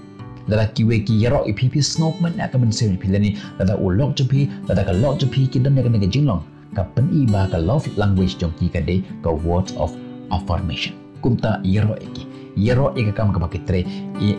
Lada kiwei ki ïaroh ïa phi, phi sngewkmen eh ha ka mynsiem jong phi. Lane lada u lok jong phi, lada ka lok jong phi ki don ïa kane ka jinglong, ka pyni ba ka love language jong ki ka dei ka word of affirmation. Kumta ïaroh ïa ki, ïaroh ïa ka kam kaba ki trei.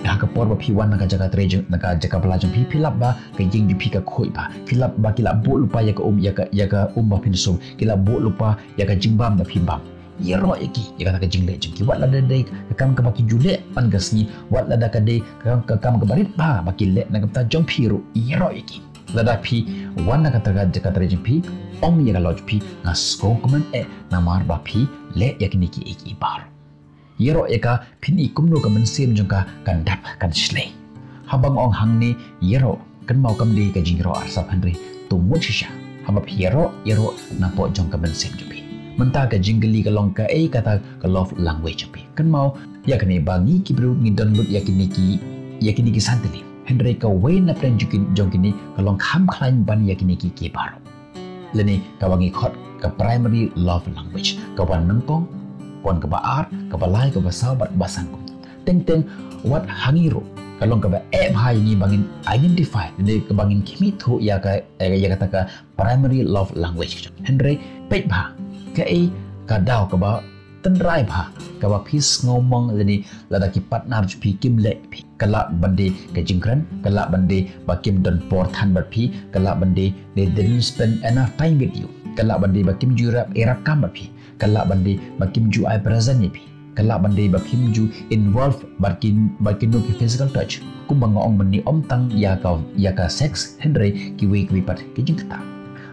Ha ka por ba phi wan na ka jaka trei jong, na ka jaka bylla jong phi, phi lap ba ka ïing jong phi ka khuid bha. Phi lap ba ki la buh lypa ïa ka um, ïa ka, ïa ka um ba phin sum. Ki la buh lypa ïa ka jingbam ba phin bam. Ïaroh ïa ki ïa kata ka jingleh jong ki. Wat lada dei ka kam kaba ki ju leh man ka sngi, wat lada ka dei ka kam, ka kam kaba rit bha ba ki leh na ka bynta jong phi ruh, ïaroh ïa ki. Lada phi wan na kata ka jaka trei jong phi, ong ïa ka lok jong phi, nga sngewkmen eh namar ba phi leh ïa kine kiei kiei baroh. Ïaroh ïa ka, phin i kumno ka mynsiem jong ka kan dap kan shlei. Haba nga ong hangne ïaroh, kynmaw kam dei ka jingïaroh arsap hynrei to mut shisha. Haba phi ïaroh, ïaroh napoh jong ka mynsiem jong phi. Mynta ka jingkylli ka long kaei kata ka love language jong phi. Kynmaw ïa kane ba ngi ki briew ngi don lut ïa kine ki, ïa kine ki san tylli. Hynrei kawei na pdeng jong ki, jong kine ka long kham khlaiñ ban ïa kine kiei kiei baroh. Lane kaba ngi khot ka primary love language. Ka wan nyngkong, wan kaba ar, kaba lai, kaba saw bad kaba san kum. Teng teng wat ha ngi ruh ka long kaba eh bha ïa ngi ba ngin identify, lane kaba ngin khmih thuh ïa ka, ïa kata ka primary love language. Hynrei peit bha kaei ka daw kaba tynrai bha, kaba phi sngewmong lane lada ki partner jong phi kim leh phi. Ka lah ban dei ka jingkren, ka lah ban dei ba kim don por than bad phi, ka lah ban dei they didn't spend enough time with you. Ka lah ban dei ba kim ju ïarap, ïarap kam bad phi. Ka lah ban dei ba kim ju ai present ïa phi. Ka lah ban dei ba kim ju involve bad kin, bad kino ki physical touch. Kumba nga ong mynne, ym tang ïa ka, ïa ka sex, hynrei kiwei kiwei pat ki jingktah.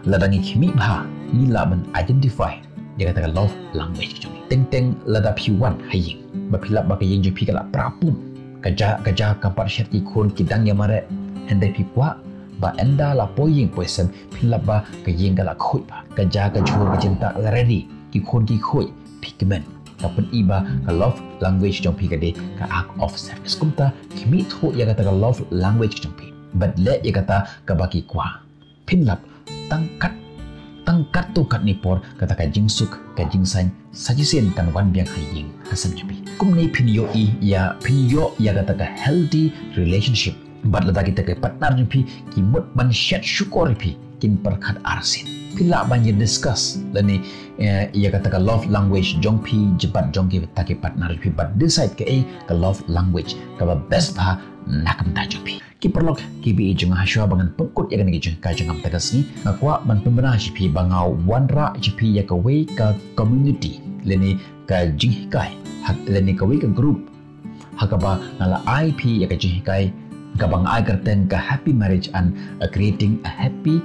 Lada ngi khmih bha, ngi lah ban identify ïa kata ka love language ka jong ngi. Teng teng lada phi wan ha ïing, ba phi lap ba ka ïing jong phi ka la pra pum, ka ja, ka ja kam pat shet ki khun ki dang ïa mareh, hynrei phi kwah ba ynda la poi ïing poi sem, phi lap ba ka ïing ka la khuid bha, ka ja ka jhur ka jingtah ka la ready, ki khun ki khuid, phi kmen. Ka pyni ba ka love language jong phi ka dei ka act of service. Kumta khmih thuh ïa kata ka love language jong phi bad leh ïa kata kaba ki kwah. Phin lap tang kat, tang katto katne por kata ka jingsuk, ka jingsaiñ, sa shisien kan wan biang ha ïing ha sem jong phi. Kumne phin ïohi ïa, phin ïoh ïa kata ka healthy relationship. Bad lada kita ki partner jong phi ki mut ban shet shukor ïa phi, kin pyrkhat arsien. Phi lah ban ïa discuss lane, eh, ïa kata ka love language jong phi jingpyrkhat jong kita ki partner jong phi bad decide kaei ka love language kaba best bha na ka bynta jong phi. Ki paralok kiba ïeit jong nga, ha shuwa ba ngan pynkut ïa kane ka jinghikai jong nga mynta ka sngi, nga kwah ban pynbna sha phi ba nga wanrah sha phi ïa kawei ka community lane ka jinghikai, ha, lane kawei ka group ha kaba nga la ai phi ïa ka jinghikai kaba nga ai kyrteng ka Happy Marriage and, uh, Creating a Happy,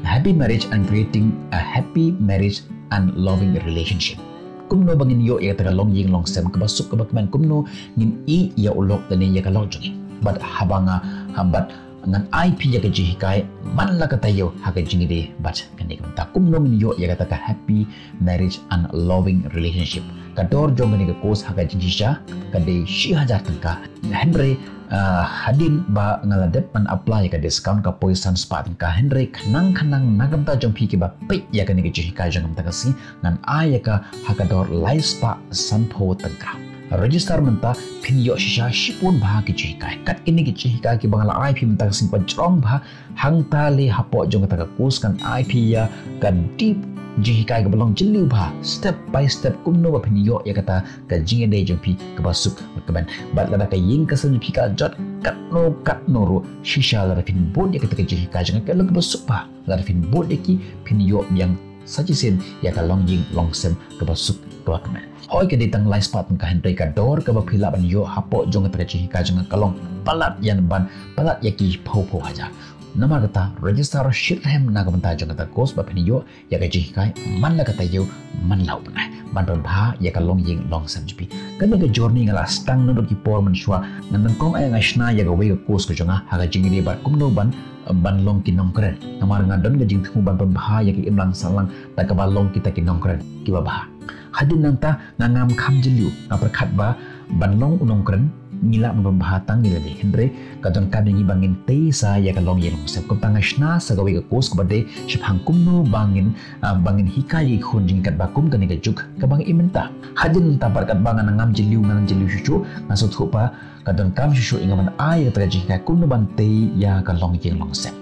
Happy Marriage and Creating a Happy Marriage and Loving Relationship. Kumno ba ngin ïoh ïa kata ka longïing longsem kaba suk kaba kmen, kumno ngin ïeh ïa u lok lane ïa ka lok jong ngi. Bad haba nga, ha, bad ngan ai phi ïa ka jinghikai man la ka taïew ha ka jingïadei bad kane ka bynta. Kumno ngin ïoh ïa kata ka happy marriage and loving relationship. Ka dor jong kane ka course ha ka jingshisha ka dei shi hajar tyngka. Hynrei, ah, hadien ba nga la dep ban apply ïa ka discount ka poi san spah tyngka. Hynrei khnang khnang na ka bynta jong phi kiba peit ïa kane ka jinghikai jong nga mynta ka sngi, ngan ai ïa ka ha ka dor lai spah sanphew tyngka. Register mynta, phin ïoh shisha shibun bha ki jinghikai. Kat kine ki jinghikai kiba nga la ai phi mynta ka sngi kiba jrong bha, hangta lei hapoh jong kata ka course kan ai phi ïa ka deep jinghikai kaba long jylliew bha, step by step, kumno ba phin ïoh ïa kata ka jingïadei jong phi kaba suk kaba kmen. Bad lada ka ïing ka sem jong phi ka jot katno katno ruh, shisha lada phin bud ïa kata ka jinghikai jong nga ka long kaba suk bha. Lada phin bud ïa ki, phin ïoh biang sa shisien ïa ka longïing longsem kaba suk kaba kmen. Hooid, ka dei tang lai spah tyngka, hynrei ka dor kaba phi lah ban ïoh hapoh jong kata ka jinghikai jong nga ka long palat ïa ban, palat ïa ki phew phew hajar. Namar kata, register shitrhem na ka bynta jong kata ka course ba phin ïoh ïa ka jinghikai man la ka taïew man la u bnai, ban pynbha ïa ka longïing longsem jong phi. Kane ka journey nga la sdang naduh ki por mynshuwa. Nga nyngkong eh nga shna ïa kawei ka course ka jong nga ha ka jingïadei bad kumno ban, ban long ki nongkren. Namar nga don ka jingthmu ban pynbha ïa ka imlang sahlang da kaba long kita ki nongkren kiba bha. Hadien nangta nga ngam kham jylliew, nga pyrkhat ba ban long u nongkren ngi lah ban pynbha tang ïa lade, hynrei ka donkam ïa ngi ba ngin tei sa ïa ka longïing longsem. Kumta nga shna sa kawei ka course kaba dei shaphang kumno ba ngin, ah, ba ngin hikai ïa ki khun jong ngi katba kum kane ka juk kaba ngi im mynta. Hadien nangta pat katba nga ngam jylliew, nga ngam jylliew shuh shuh, nga sngewthuh ba ka donkam shuh shuh ïa nga ban ai ïa kata ka jinghikai kumno ban tei ïa ka longïing longsem.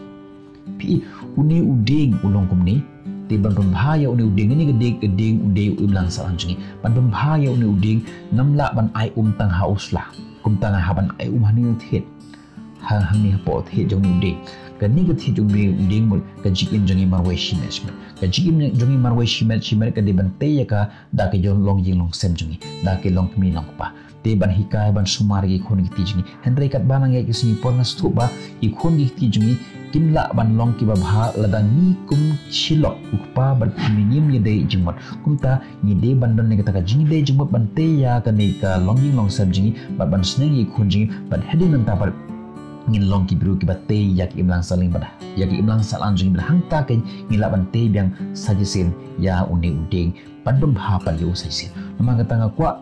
Phi, une u dieng u long kumne. Te ban pynbha ïa une u dieng, une ka dieng, ka dieng u dei u imlang sahlang jong ngi. Ban pynbha ïa une u dieng ngam lah ban ai um tang ha u sla. Kumta nga hap ban ai um hangne thied. Ha, hangne hapoh thied jong une u dieng. Kane ka thied jong une u dieng mut ka jingim jong ngi marwei shimet shimet. Ka jingim jong ngi marwei shimet shimet ka dei ban tei ïa ka da ka ïoh longïing longsem jong ngi, da ki longkmie longkpa. Te ban hikai ban sumar ïa ki khun ki kti jong ngi. Hynrei katba nang ïaid ki sngi por nga sngewthuh ba ki khun ki kti jong ngi kim lah ban long kiba bha lada ngi kum shi lok, u kpa bad kmie ngim ïadei jingmut. Kumta ngi dei ban don ïa kata ka jingïadei jingmut ban tei ïa kane ka longïing longsem jong ngi bad ban sneng ïa ki khun jong ngi bad hadien nangta bad ngin long ki briew kiba tei ïa ki imlang sahlang bad ïa ki imlang sahlang jong ngi bad hangta kein ngi lah ban tei biang sa shisien ïa une u dieng ban pynbha pat ïa u sa shisien. Namar kata nga kwah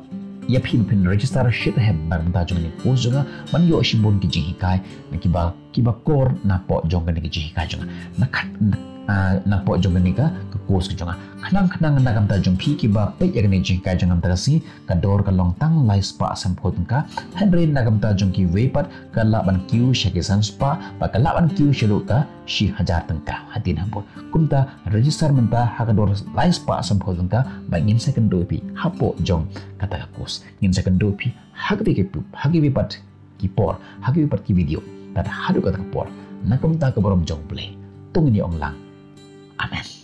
ïa phi ba phin register shitrhem na ka bynta jong kane ka course jong nga ban ïoh shibun ki jinghikai kiba, kiba kor napoh jong kane ka jinghikai jong nga. Na kat, na, Ah, na pdeng jong kane ka, ka course ka jong nga. Khnang khnang na ka bynta jong phi kiba peit ïa kane ka jinghikai jong nga mynta ka sngi, ka dor ka long tang lai spah sanphew tyngka. Hynrei na ka bynta jong kiwei pat ka lah ban kiew sha ki san spah, bad ka lah ban kiew shaduh ka shi hajar tyngka. Hadien habud. Kumta register mynta ha ka dor lai spah sanphew tyngka, bad ngin sa kynduh ïa phi hapoh jong kata ka course. Ngin sa kynduh ïa phi ha kawei ka, ha kawei pat ki por, ha kawei pat ki video. Bad haduh kata ka por, na ka bynta ka burom jong U Blei, to ngin ïa ong lang, Amen.